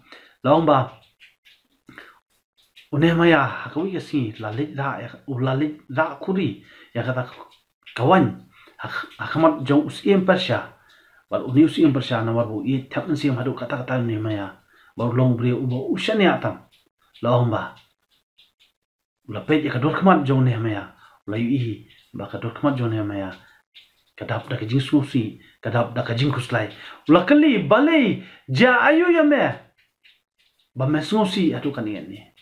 la ong ba u Nehemiah ha kawei ka sngi la leit rah ïa, u la leit rah khuri ïa kata ka waiñ ha, ha khmat jong u syiem Persia. Bad une u syiem Persia namar ba u ïeit thep mynsiem haduh katta katta ïa u Nehemiah, bad u long u briew uba u shaniah tam, la ong ba u la peit ïa ka dur khmat jong u Nehemiah, u la ïohi ba ka dur khmat jong u Nehemiah ka dap da ka jingsngewsih, ka dap da ka jingkhuslai. U la kylli, balei, jia aïu ïa me ba me sngewsih haduh kane kane?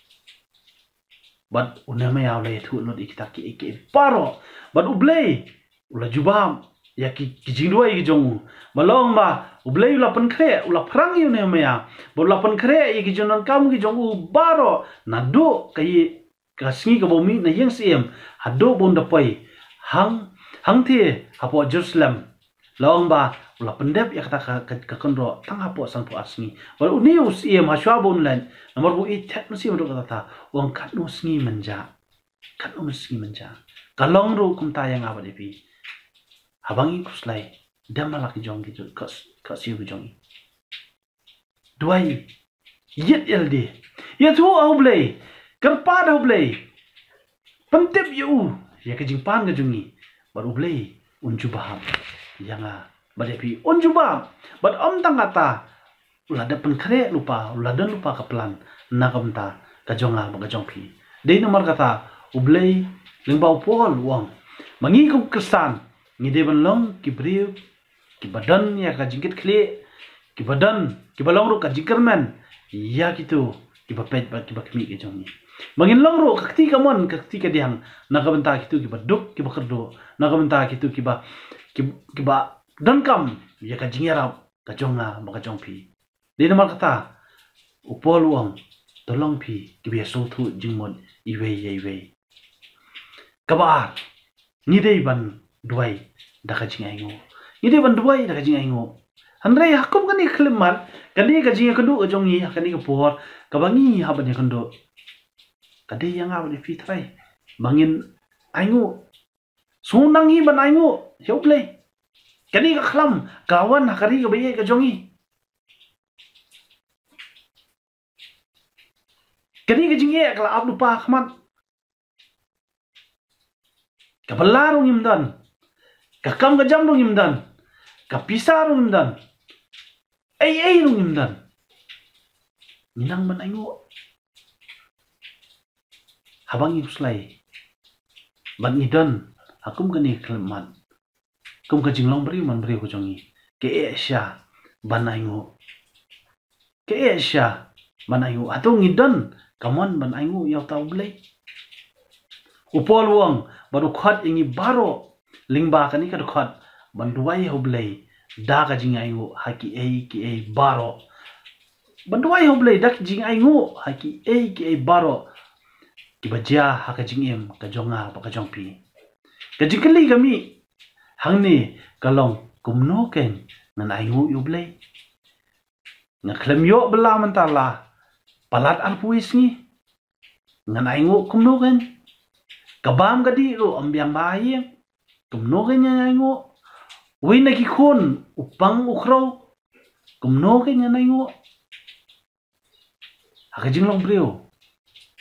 Bad u Nehemiah u la ïathuh lut ïa kita kiei kiei baroh. Bad U Blei u la jubab ïa ki, ki jingduwai ki jong u. Ba long ba U Blei u la pynkhreh, u la phrang ïa u Nehemiah, bad u la pynkhreh ïa ki jingdonkam ki jong u baroh naduh ka ïa ka sngi kaba u mih na ïing syiem haduh ba un da poi hang, hangtei hapoh Jerusalem. La ong ba u la pyndep ïa kata ka, ka, ka kynroh tang hapoh sanphew ar sngi. Bad une u syiem hashwa ba un leit, namar ba u ïeit thep mynsiem haduh katta katta, u ong katno sngi mynjah, katno sngi mynjah. Ka long ruh kumta ïa nga bad ïa phi. Haba ngi khuslai, dem ha la ki jong ki, ka, ka siew ki jong ngi. Duwai, ïeit ïalade, ïathuh ha U Blei, kyrpad ha U Blei, pyntip ïa u ïa ka jingpan ka jong ngi, bad U Blei un jubab ïa nga bad ïa phi, un jubab. Bad ym tang kata, u la dep pynkhreh lypa, u la don lypa ka plan na ka bynta ka jong nga bad ka jong phi. Dei namar kata U Blei, lyngba u Paul u ong, ma ngi kum Khristan ngi dei ban long ki briew kiba don ïa ka jingkitkhlieh, kiba don, kiba long ruh ka jingkyrmen ïa kito kiba peit bad kiba khmih ki jong ngi. Ba ngin long ruh ka kti kamon ka kti kadiang na ka bynta kito kiba duk kiba kyrduh, na ka bynta kito kiba, kiba, kiba donkam ïa ka jingïarap ka jong nga bad ka jong phi. Dei namar kata u Paul u ong, to long phi kiba ïa sngewthuh jingmut iwei ïa iwei. Kaba ar, ngi dei ban duwai da ka jingainguh. Ngi dei ban duwai da ka jingainguh. Hynrei ha kum kane ka khyllipmat, kane ka jingïakynduh ka jong ngi ha kane ka por kaba ngi hap ban ïakynduh, ka dei ïa nga bad ïa phi trai ba ngin ainguh. Sngewbha ngi ban ainguh ïa U Blei. Kane ka khlam ka wan ha ka ri kaba ïeit ka jong ngi. Kane ka jingeh ka la ap lypa ha khmat. Ka bylla ruh ngim don. Ka kam ka jam ruh ngim don. Ka pisa ruh ngim don. Ei ei ruh ngim don. Ngi nang ban ainguh haba ngi khuslai. Bad ngi don ha kum kane ka khyllipmat, kum ka jinglong briew man briew ka jong ngi, ka eh shisha ban ainguh. Ka eh shisha ban ainguh. Hato ngi don ka mon ban ainguh ïa uta U Blei? U Paul u ong bad u khot ïa ngi baroh lyngba kane ka dkhot ban duwai ha U Blei da ka jingainguh ha kiei kiei baroh. Ban duwai ha U Blei da ka jingainguh ha kiei kiei baroh kiba jia ha ka jingim ka jong nga bad ka jong phi. Ka jingkylli ka mih hangne ka long, kumno keiñ ngan ainguh ïa U Blei? Nga khlem ïoh bylla mynta la palat arphew wei sngi. Ngan ainguh kumno keiñ? Ka bam ka dih ruh ym biang bha ha ïing. Kumno keiñ ngan ainguh? Uwei na ki khun u pang u khrew. Kumno keiñ ngan ainguh? Ha ka jinglong briew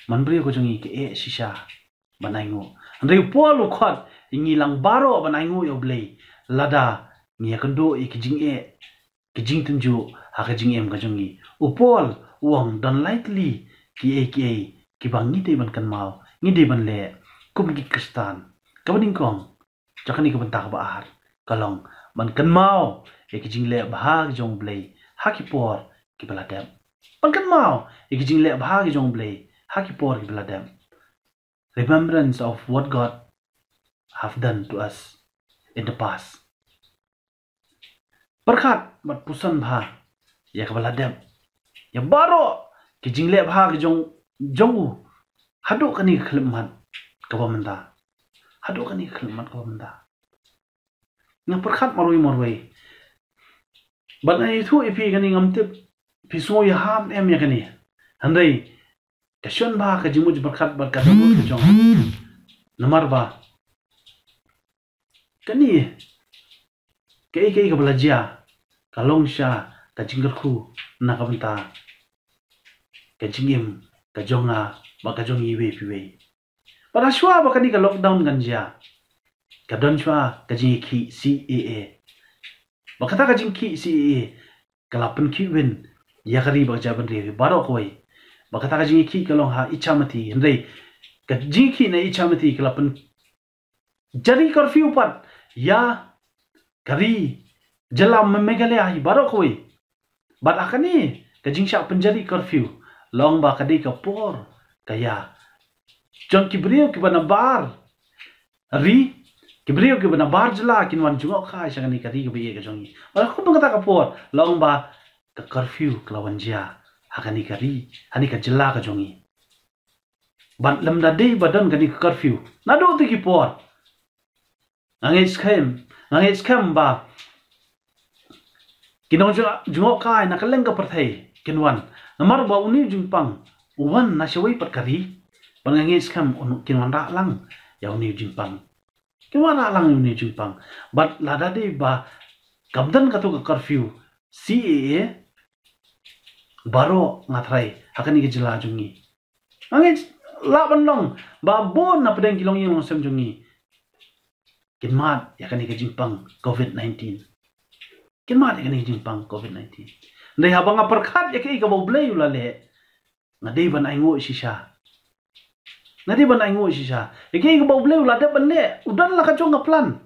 man briew ka jong ngi ka eh shisha ban ainguh. Hynrei u Paul u khot ïa ngi lang baroh ban ainguh ïa U Blei lada ngi ïakynduh ïa ki jingeh, ki jingtynjuh ha ka jingim ka jong ngi. U Paul u ong, don lai tylli kiei kiei kiba ngi dei ban kynmaw, ngi dei ban leh kum ki Khristan. Kaba nyngkong, jong kane ka bynta kaba ar ka long ban kynmaw ïa ki jingleh bha ki jong U Blei ha ki por kiba la dep. Ban kynmaw ïa ki jingleh bha ki jong U Blei ha ki por kiba la dep. Remembrance of what God have done to us in the past. Pyrkhat bad puson bha ïa kaba la dep, ïa baroh ki jingleh bha ki jong, jong u haduh kane ka khyllipmat kaba mynta. Haduh kane ka khyllipmat kaba mynta. Nga pyrkhat marwei marwei. Bad nga ïathuh ïa phi kane, ngam tip phi sngew ïaham em ïa kane. Hynrei ka shon bha ka jingmut jingpyrkhat bad ka dohnud ka jong nga. Namar ba kane, kaei kaei kaba la jia ka long sha ka jingkyrkhu na ka bynta ka jingim ka jong nga bad ka jong iwei pa iwei. Bad hashwa ba kane ka lockdown kan jia, ka don shwa ka jingïakhih C A A. Ba kata ka jingïakhih C A A ka la pynkhih win ïa ka ri bad ka jaitbynriew baroh kawei. Ba kata ka jingïakhih ka long ha Ichamati, hynrei ka jingïakhih na Ichamati ka la pyn jari curfew pat ïa ka ri jylla Me-, Meghalaya hi baroh kawei. Bad ha kane ka jingshah pynjari curfew long ba ka dei ka por ka ïa jong ki briew kiba na bar ri, ki briew kiba na bar jylla kin wan jngohkai sha kane ka ri kaba ïeit ka jong ngi. Bad ha kum kata ka por long ba ka curfew ka la wan jia ha kane ka ri, ha kane ka jylla ka jong ngi. Bad lymda dei ba don kane ka curfew naduh tu ki por, nga ngeit skhem, nga ngeit skhem ba ki nongjngohkai na kylleng ka pyrthei kin wan. Namar ba une u jingpang u wan na shawei pat ka ri. Bad nga ngeit skhem un, kin wanrah lang ïa une u jingpang. Kin wanrah lang ïa une u jingpang. Bad lada dei ba kam don kato ka curfew C A A, baroh nga tharai ha kane ka jylla jong ngi, nga ngeit lah ban long ba bun na pdeng ki longïing longsem jong ngi kin mad ïa kane ka jingpang covid nineteen. Kin mad ïa kane ka jingpang covid nineteen. Hynrei haba nga pyrkhat ïa kaei kaba U Blei u la leh, nga dei ban ainguh shisha. Nga dei ban ainguh shisha. Ïa kaei kaba U Blei u la dep ban leh, u don la ka jong ka plan.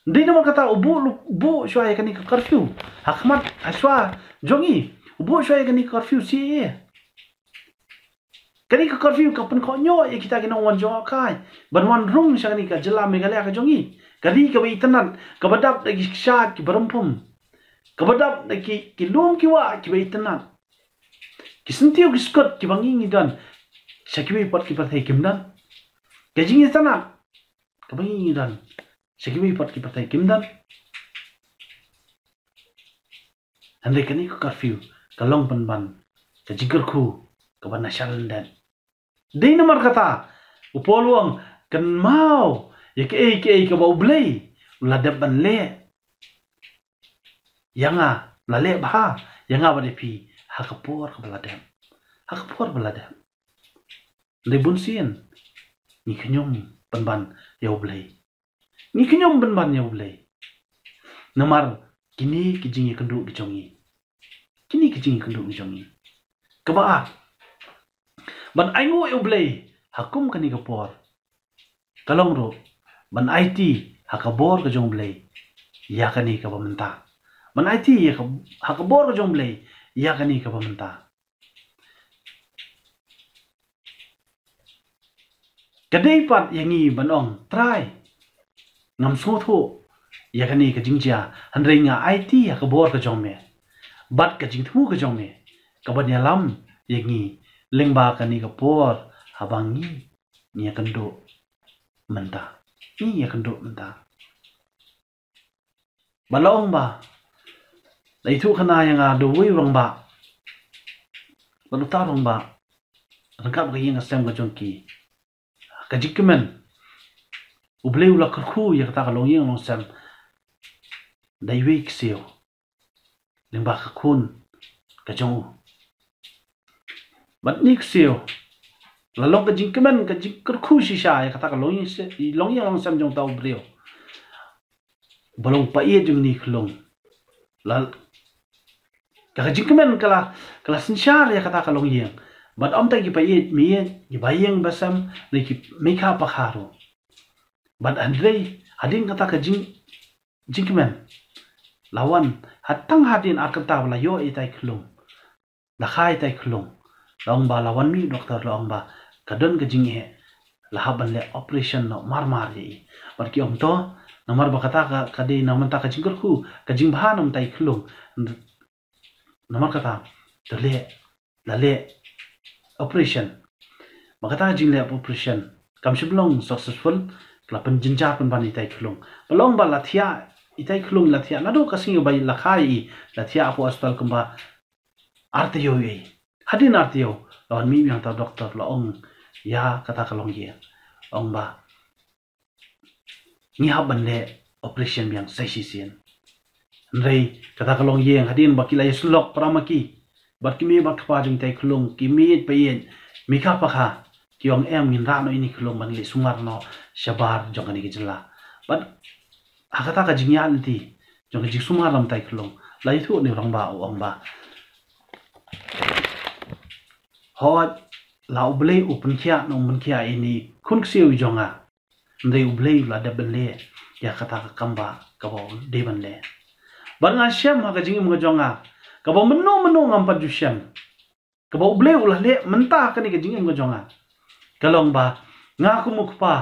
Dei namar kata u buh, u buh shuwa ïa kane ka curfew ha khmat, hashwa jong ngi. U buh shuwa ïa kane ka curfew C A A. Kane ka curfew ka pynkhohñioh ïa kita ki nongwan jngohkai ban wan rung sha kane ka jylla Meghalaya ka jong ngi, ka ri kaba itynnad, kaba dap da ki kshaid kiba rympum. kaba dap da ki, ki lum ki wah kiba itynnad. Ki syntiew ki skud kiba ngi ngi don, sha kiwei pat ki pyrthei kim don. Ka jingitynnad kaba ngi ngi don, sha kiwei pat ki pyrthei kim don. Hynrei kane ka curfew ka long pynban ka jingkyrkhu kaba na shalyndet. Dei namar kata u Paul u ong, kynmaw ïa kiei kiei kaba U Blei u la dep ban leh ïa nga, la leh bha ïa nga bad ïa phi ha ka por kaba la dep. Ha ka por ba la dep. Hynrei bunsien ngi khñium pynban ïa U Blei. Ngi khñium pynban ïa U Blei. Namar kine ki jingïakynduh ki jong ngi. Kine ki jingïakynduh ki jong ngi. Kaba ar, ban ainguh ïa U Blei ha kum kane ka por, ka long ruh ban aiti ha ka bor ka jong U Blei ïa kane kaba mynta. Ban aiti ïa ka, ha ka bor ka jong U Blei ïa kane kaba mynta. Ka dei pat ïa ngi ban ong, Trai, ngam sngewthuh ïa kane ka jingjia, hynrei nga aiti ha ka bor ka jong me bad ka jingthmu ka jong me, kaban ïalam ïa ngi lyngba kane ka por haba ngi, ngi ïakynduh mynta. Ngi ïakynduh mynta. Ba la ong ba la ithuh khana ïa nga da uwei u rangbah bad uta u rangbah, ryngkat bad ka ïing ka sem ka jong ki. Ka jingkmen, U Blei u la kyrkhu ïa kata ka longïing longsem da iwei i ksiew lyngba ka khun ka jong u. Bad ine i ksiew la long ka jingkmen, ka jingkyrkhu shisha ïa kata ka longïing se-, longïing longsem jong uta u briew ba long paid jong ine i khyllung. La, ka, ka jingkmen ka la, ka la synshar ïa kata ka longïing. Bad ym tang ki paid, mei, ki baïing basem, ne ki meikha pakha ruh. Bad hynrei hadien kata ka jing, jingkmen, la wan, ha tang hadien ar kynta ba la ïoh ïa ita i khyllung, la kha ita i khyllung, la ong ba, la wan mih doktor, la ong ba ka don ka jingeh, la hap ban leh operation noh marmar ïa i. Bad ki ong to, namar ba kata ka, ka dei na mynta ka jingkyrkhu, ka jingbha na mynta i khyllung. Namar kata, to leh, la leh operation. Ba kata ka jingleh operation kam shym long successful, ka la pynjynjar pynban ita i khyllung. Ba la ong ba la thiah, ita i khyllung la thiah naduh ka sngi ba la kha ïa i, la thiah hapoh hospital kumba ar taïew ïa i. Hadien ar taïew la wan mih biang uta u doktor, la ong ïa kata ka longïing, ong ba ngi hap ban leh operation biang sa shisien. Hynrei kata ka longïing, hadien ba ki la ïasyllok para ma ki bad ki mei bad kpa jong ita i khyllung, ki mei paid, meikha pakha, ki ong, em, ngin rah noh ine i khyllung ban leit sumar noh shabar jong kane ka jylla. Bad ha kata ka jingïaid lynti jong ka jingsumar na mynta i khyllung, la ïathuh ïa une u rangbah, u ong ba, hooid, la U Blei u pynkhiah ne um pynkhiah ïa ine i khun ksiew i jong nga, hynrei U Blei u la dep ban leh ïa kata ka kam ba, kaba u dei ban leh. Bad nga shem ha ka jingim ka jong nga, kaba mynno mynno ngam pat ju shem, kaba U Blei u la leh mynta ha kane ka jingim ka jong nga, ka long ba nga kum u kpa,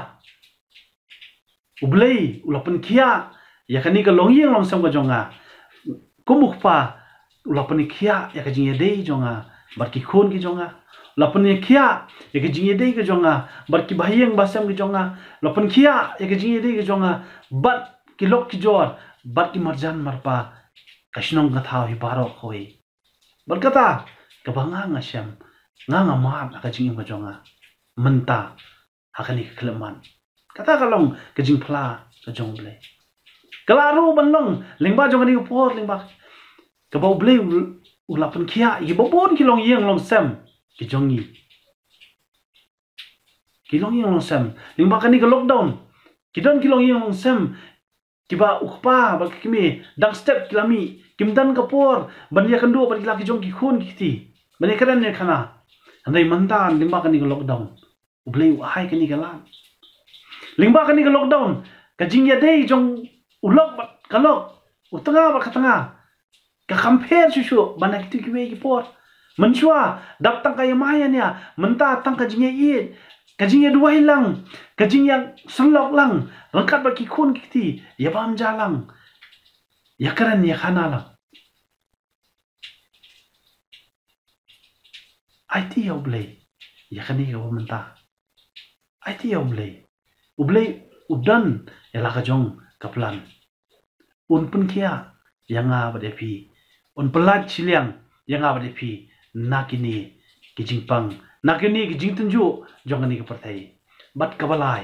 U Blei u la pynkhiah ïa kane ka longïing longsem ka jong nga. Kum u kpa, u la pynkhiah ïa ka jingïadei jong nga bad ki khun ki jong nga. U la pynkhiah ïa ka jingïadei ka jong nga bad ki bahaïing bahasem ki jong nga. U la pynkhiah ïa ka jingïadei ka jong nga bad ki lok ki jor bad ki marjan marpa, ka shnong ka thaw hi baroh kawei. Bad kata kaba nga nga shem, nga nga mad ha ka jingim ka jong nga mynta ha kane ka khyllipmat. Kata ka long ka jingphla ka jong U Blei. Ka lah ruh ban long lyngba jong kane ka por, lyngba kaba U Blei u, u la pynkhiah ïa kiba bun ki longïing longsem ki jong ngi. Ki longïing longsem lyngba kane ka lockdown, ki don ki longïing longsem kiba u kpa bad ki kmie dang step ki la mih, kim don ka por ban ïakynduh bad ki la ki jong ki khun ki kti, ban ïakren ïakhana. Hynrei mynta lyngba kane ka lockdown, U Blei u ai kane ka lad. Lyngba kane ka lockdown, ka jingïadei jong u lok bad ka lok, u tnga bad ka tnga, ka compare shuh shuh ban ha kito kiwei ki por. Mynshuwa dap tang ka ïamai ïania, mynta tang ka jingïaieit, ka jingïaduwai lang, ka jingïasyllok lang ryngkat bad ki khun ki kti, ïabam ja lang, ïakren ïakhana lang. ïa U Blei ïa kane kaba mynta. Aiti ïa U Blei. U Blei u don ïa la ka jong ka plan. Un pynkhiah ïa nga bad ïa phi. Un pyllait shiliang ïa nga bad ïa phi na kine ki jingpang, na kine ki jingtynjuh jong kane ka pyrthei. Bad kaba lai,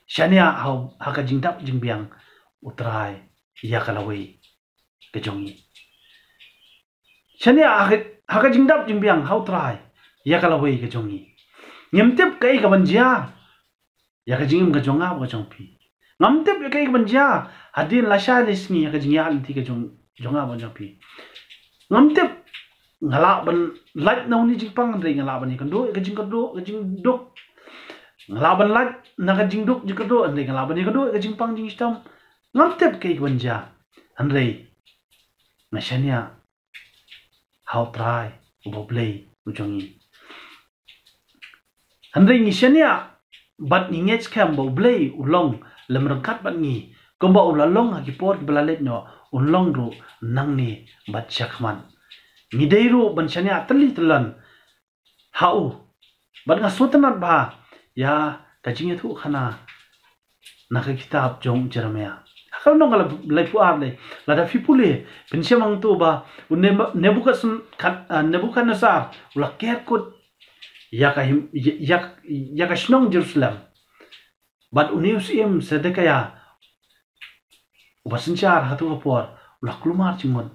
shaniah ha, ha ka jingdap jingbiang U Trai ïa ka lawei ka jong ngi. Shaniah ha ka, ha ka jingdap jingbiang ha U Trai ïa ka lawei ka jong ngi. Ngim tip kaei kaban jia ïa ka jingim ka jong nga bad ka jong phi. Ngam tip ïa kaei kaban jia hadien lashai lai sngi ïa ka jingïaid lynti ka jong, jong nga bad ka jong phi. Ngam tip nga lah ban lait na une u jingpang hynrei nga lah ban ïakynduh ïa ka jingkyrduh, ka jingduk. Nga lah ban lait na ka jingduk jingkyrduh hynrei nga lah ban ïakynduh ïa ka jingpang jingshitom. Ngam tip kaei kaban jia hynrei nga shaniah ha U Trai uba U Blei u jong ngi. Hynrei ngi shaniah bad ngi ngeit skhem ba U Blei u long lem ryngkat bad ngi, kumba u la long ha ki por kiba la leit noh, un long ruh nangne bad shakhmat. Ngi dei ruh ban shaniah tylli tyllan ha u. Bad nga sngewtynnat bha ïa ka jingïathuhkhana na ka kitab jong u Jeremiah. Ha ka lynnong ka laiphew ar lei, lada phi pule, pynshem hangto ba u Neb-, Nebuchadnezzar, ah, Nebuchadnezzar u la ker kut ïa ka him-, ïa, ïa, ïa ka shnong Jerusalem. Bad une u syiem Sedekiah uba synshar ha kato ka por u la kulmar jingmut.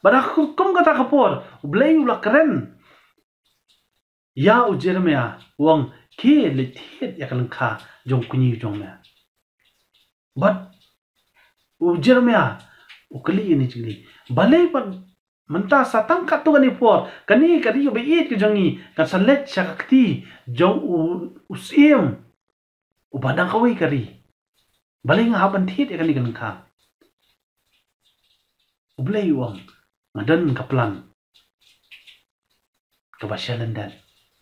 Bad ha kum kata ka por U Blei u la kren ïa u Jeremiah u ong, khie leit thied ïa ka lyngkha jong u kñi jong me. Bad u Jeremiah u kylli ïa kane ka jingkylli, balei pat mynta sa tang katto katne por kane ka ri kaba ïeit ka jong ngi kan sa leit sha ka kti jong u, u syiem uba dang kawei ka ri? Balei nga hap ban thied ïa kane ka lyngkha? U Blei u ong, nga don ka plan kaba shalyndet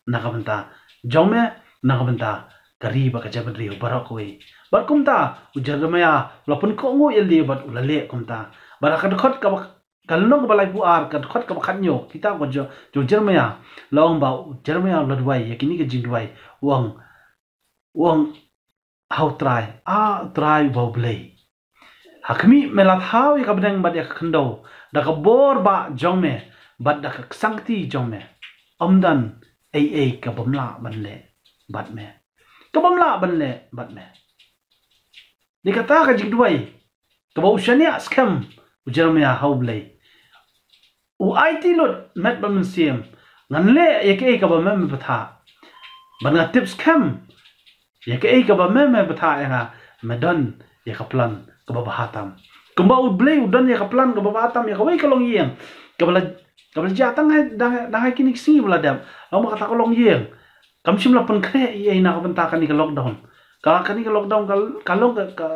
na ka bynta jong me, na ka bynta ka ri bad ka jaitbynriew baroh kawei. Bad kumta u Jeremiah u la pynkohnguh ïalade bad u la leh kumta. Bad ha ka dkhot kaba, ka lynnong kaba laiphew ar, ka dkhot kaba khathynñiew kitab ka jong, jong u Jeremiah, la ong ba u Jeremiah u la duwai ïa kine ki jingduwai, u ong, u ong ha U Trai, A U Trai uba U Blei, ha khmih, me la thaw ïa ka bneng bad ïa ka khyndew da ka bor bah jong me bad da ka ksangkti jong me. Ym don ei ei ka bym lah ban leh bad me, ka bym lah ban leh bad me. Dei kata ka jingduwai kaba u shaniah skhem u Jeremiah ha U Blei. U aiti lut met bad mynsiem, ngan leh ïa kaei kaba me me bthah. Bad nga tip skhem ïa kaei kaba me me bthah ïa nga, me don ïa ka plan kaba bha tam. Kumba U Blei u don ïa ka plan kaba bha tam ïa kawei ka longïing kaba la, kaba la jia tang ha, dang, dang ha kine ki sngi ba la dep. Ong ba kata ka longïing kam shym la pynkhreh ei ei na ka bynta kane ka lockdown. Ka, kane ka lockdown ka, ka long ka, ka,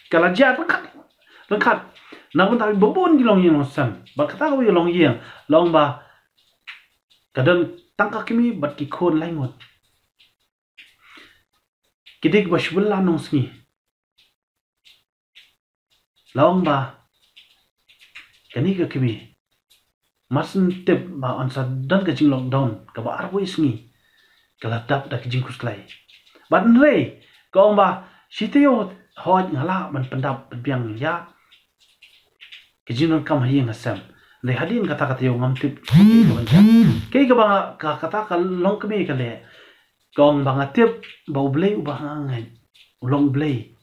ka la jia ryngkat, ryngkat na ka bynta kiba bun ki longïing longsem. Bad kata kawei ka longïing la ong ba ka don tang ka kmie bad ki khun lai ngut. Ki dei kiba shibun la nong sngi. La ong ba kane ka kmie, mar syn tip ba yn sa don ka jing lockdown kaba arphew sngi, ka la dap da ka jingkhuslai. Bad hynrei ka ong ba shi taïew hooid nga lah ban pyndap pynbiang ïa ka jingdonkam ha ïing ha sem. Hynrei hadien kata ka taïew ngam tip kaei kaba, kaei kaba, ka, kata ka longkmie ka leh. Ka ong ba nga tip ba U Blei uba nga ngeit u long U Blei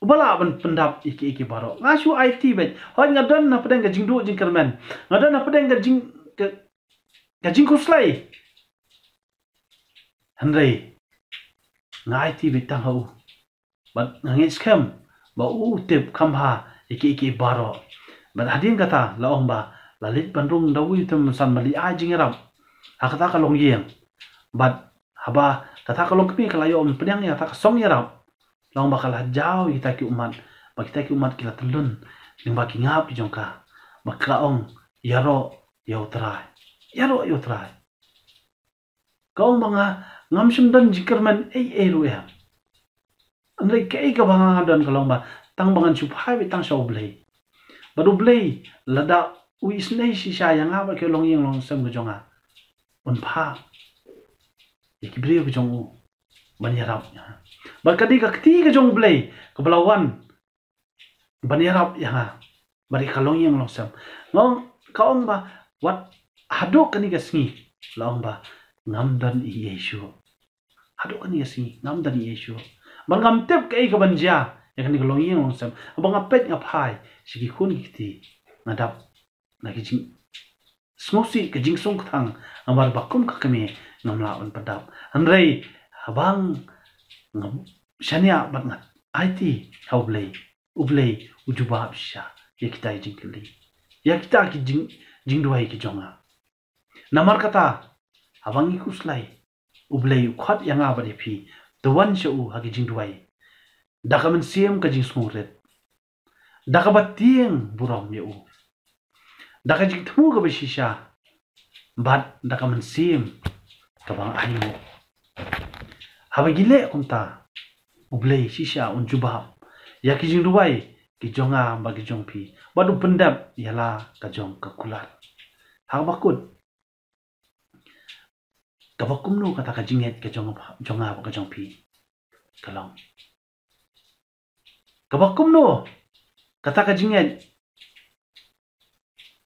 uba lah ban pyndap ïa kiei kiei baroh. Nga shu aiti beit, hooid nga don hapdeng ka jingduh jingkyrmen, nga don hapdeng ka jing, ka, ka jingkhuslai. Hynrei nga aiti beit tang ha u. Bad nga ngeit skhem ba u tip kham bha ïa kiei kiei baroh. Bad hadien kata la ong ba la leit ban rung da uwei u tymmen basan, ba leit ai jingïarap ha kata ka longïing. Bad haba kata ka longkmie ka la ïoh ban pdiang ïa kata ka song ïarap, la ong ba ka la jaw ïa kita ki ummat, ba kita ki ummat ki la tyllun, lyngba ki ngap ki jong ka, ba ka ong, ïaroh ïa U Trai, ïaroh ïa U Trai. Ka ong ba nga ngam shym don jingkyrmen ei ei ruh em. Hynrei kaei kaba nga don ka long ba tang ba ngan shu phai beit tang sha U Blei. Bad U Blei lada u isynei shisha ïa nga bad ka longïing longsem ka jong nga, un phah ïa ki briew ki jong u ban ïarap ïa nga. Bad ka dei ka kti ka jong U Blei kaba la wan ban ïarap ïa nga bad ïa ka longïing longsem. Nga ong, ka ong ba wat haduh kane ka sngi, la ong ba ngam don ei ei shuh. Haduh kane ka sngi ngam don ei ei shuh. Bad ngam tip kaei kaban jia ïa kane ka longïing longsem. Haba nga peit nga phai sha ki khun ki kti, nga dap na ki jing sngewsih, ka jingsngewthuh, namar ba kum ka kmie ngam lah ban pyndap. Hynrei haba nga shaniah bad nga aiti ha U Blei, U Blei u jubab shisha ïa kita ki jingkylli, ïa kita ki jing, jingduwai ki jong nga. Namar kata, haba ngi khuslai, U Blei u khot ïa nga bad ïa phi, to wan sha u ha ki jingduwai da ka mynsiem ka jingsngewrit, da kaba tieng burom ïa u, da ka jingthmu kaba shisha, bad da ka mynsiem kaba nga ainguh. Haba ngi leh kumta, U Blei shisha un jubab ïa ki jingduwai ki jong nga bad ki jong phi, bad un pyndep ïa la ka jong ka kular. Ha kaba kut, kaba kumno kata ka jingngeit ka jong, jong nga bad ka jong phi ka long? Kaba kumno kata ka jingngeit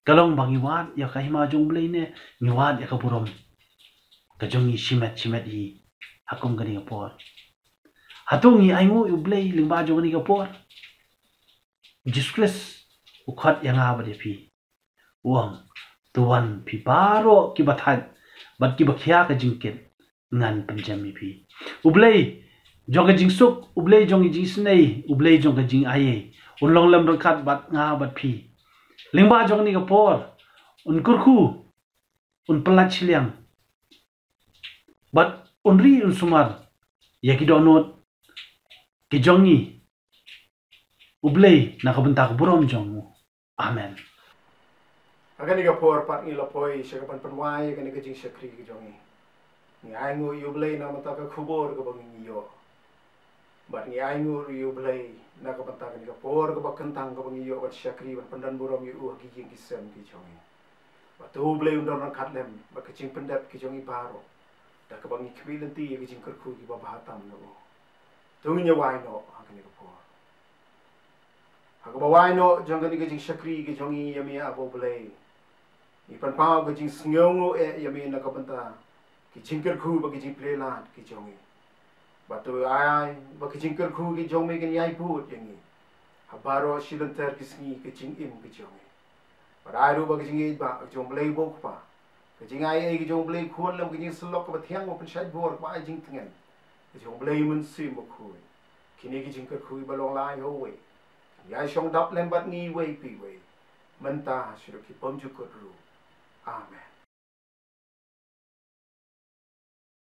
ka long? Ba ngi wad ïa ka hima jong U Blei ne ngi wad ïa ka burom ka jong ngi shimet shimet hi ha kum kane ka por? Hato ngi ainguh ïa U Blei lyngba jong kane ka por? Jisu Khrist u khot ïa nga bad ïa phi, u ong, to wan phi baroh kiba thait bad kiba khia ka jingkit, ngan pynjem ïa phi. U Blei jong ka jingsuk, U Blei jong ka jingisynei, U Blei jong ka jingai, un long lem ryngkat bad nga bad phi lyngba jong kane ka por. Un kyrkhu, un pyllait shiliang, bad un ri un sumar ïa ki dohnud ki jong ngi, U Blei, na ka bynta ka burom jong u. Amen. Ha kane ka por pat ngi la poi sha ka ban pynwai ïa kane ka jingshakri ka jong ngi. Ngi ainguh ïa U Blei na ka bynta ka khubor kaba ngi ïoh. Bad ngi ainguh ïa U Blei na ka bynta kane ka por kaba kyntang kaba ngi ïoh ban shakri ban pyndon burom ïa u ha ki ïing ki sem ki jong ngi. Bad to U Blei un don ryngkat lem bad ka jingpyndep ki jong ngi baroh, da kaba ngi khmih lynti ïa ka jingkyrkhu kiba bha tam na u. To ngin ïa wai noh ha kane ka por. Ha kaba wai noh jong kane ka jingshakri ka jong ngi ïa me, Aba U Blei, ngi pynpaw ka jingsngewnguh eh ïa me na ka bynta ki jingkyrkhu bad ki jingplie lad ki jong ngi. Bad to ai ba ki jingkyrkhu ki jong me kin ïai bud ïa ngi ha baroh shi lynter ki sngi ka jingim ka jong ngi. Bad ai ruh ba ka jingïeit ba ka jong U Blei U Kpa, ka jingai ei ka jong U Blei Khun, lem ka jingsyllok kaba thiang ba pynshait bor kaba ai jingtngen ka jong U Blei Mynsiem Bakhuid, kine ki jingkyrkhu kiba long lai ha uwei, kin ïai shong dap lem bad ngi iwei pa iwei, mynta shaduh ki bymjukut ruh. Amen.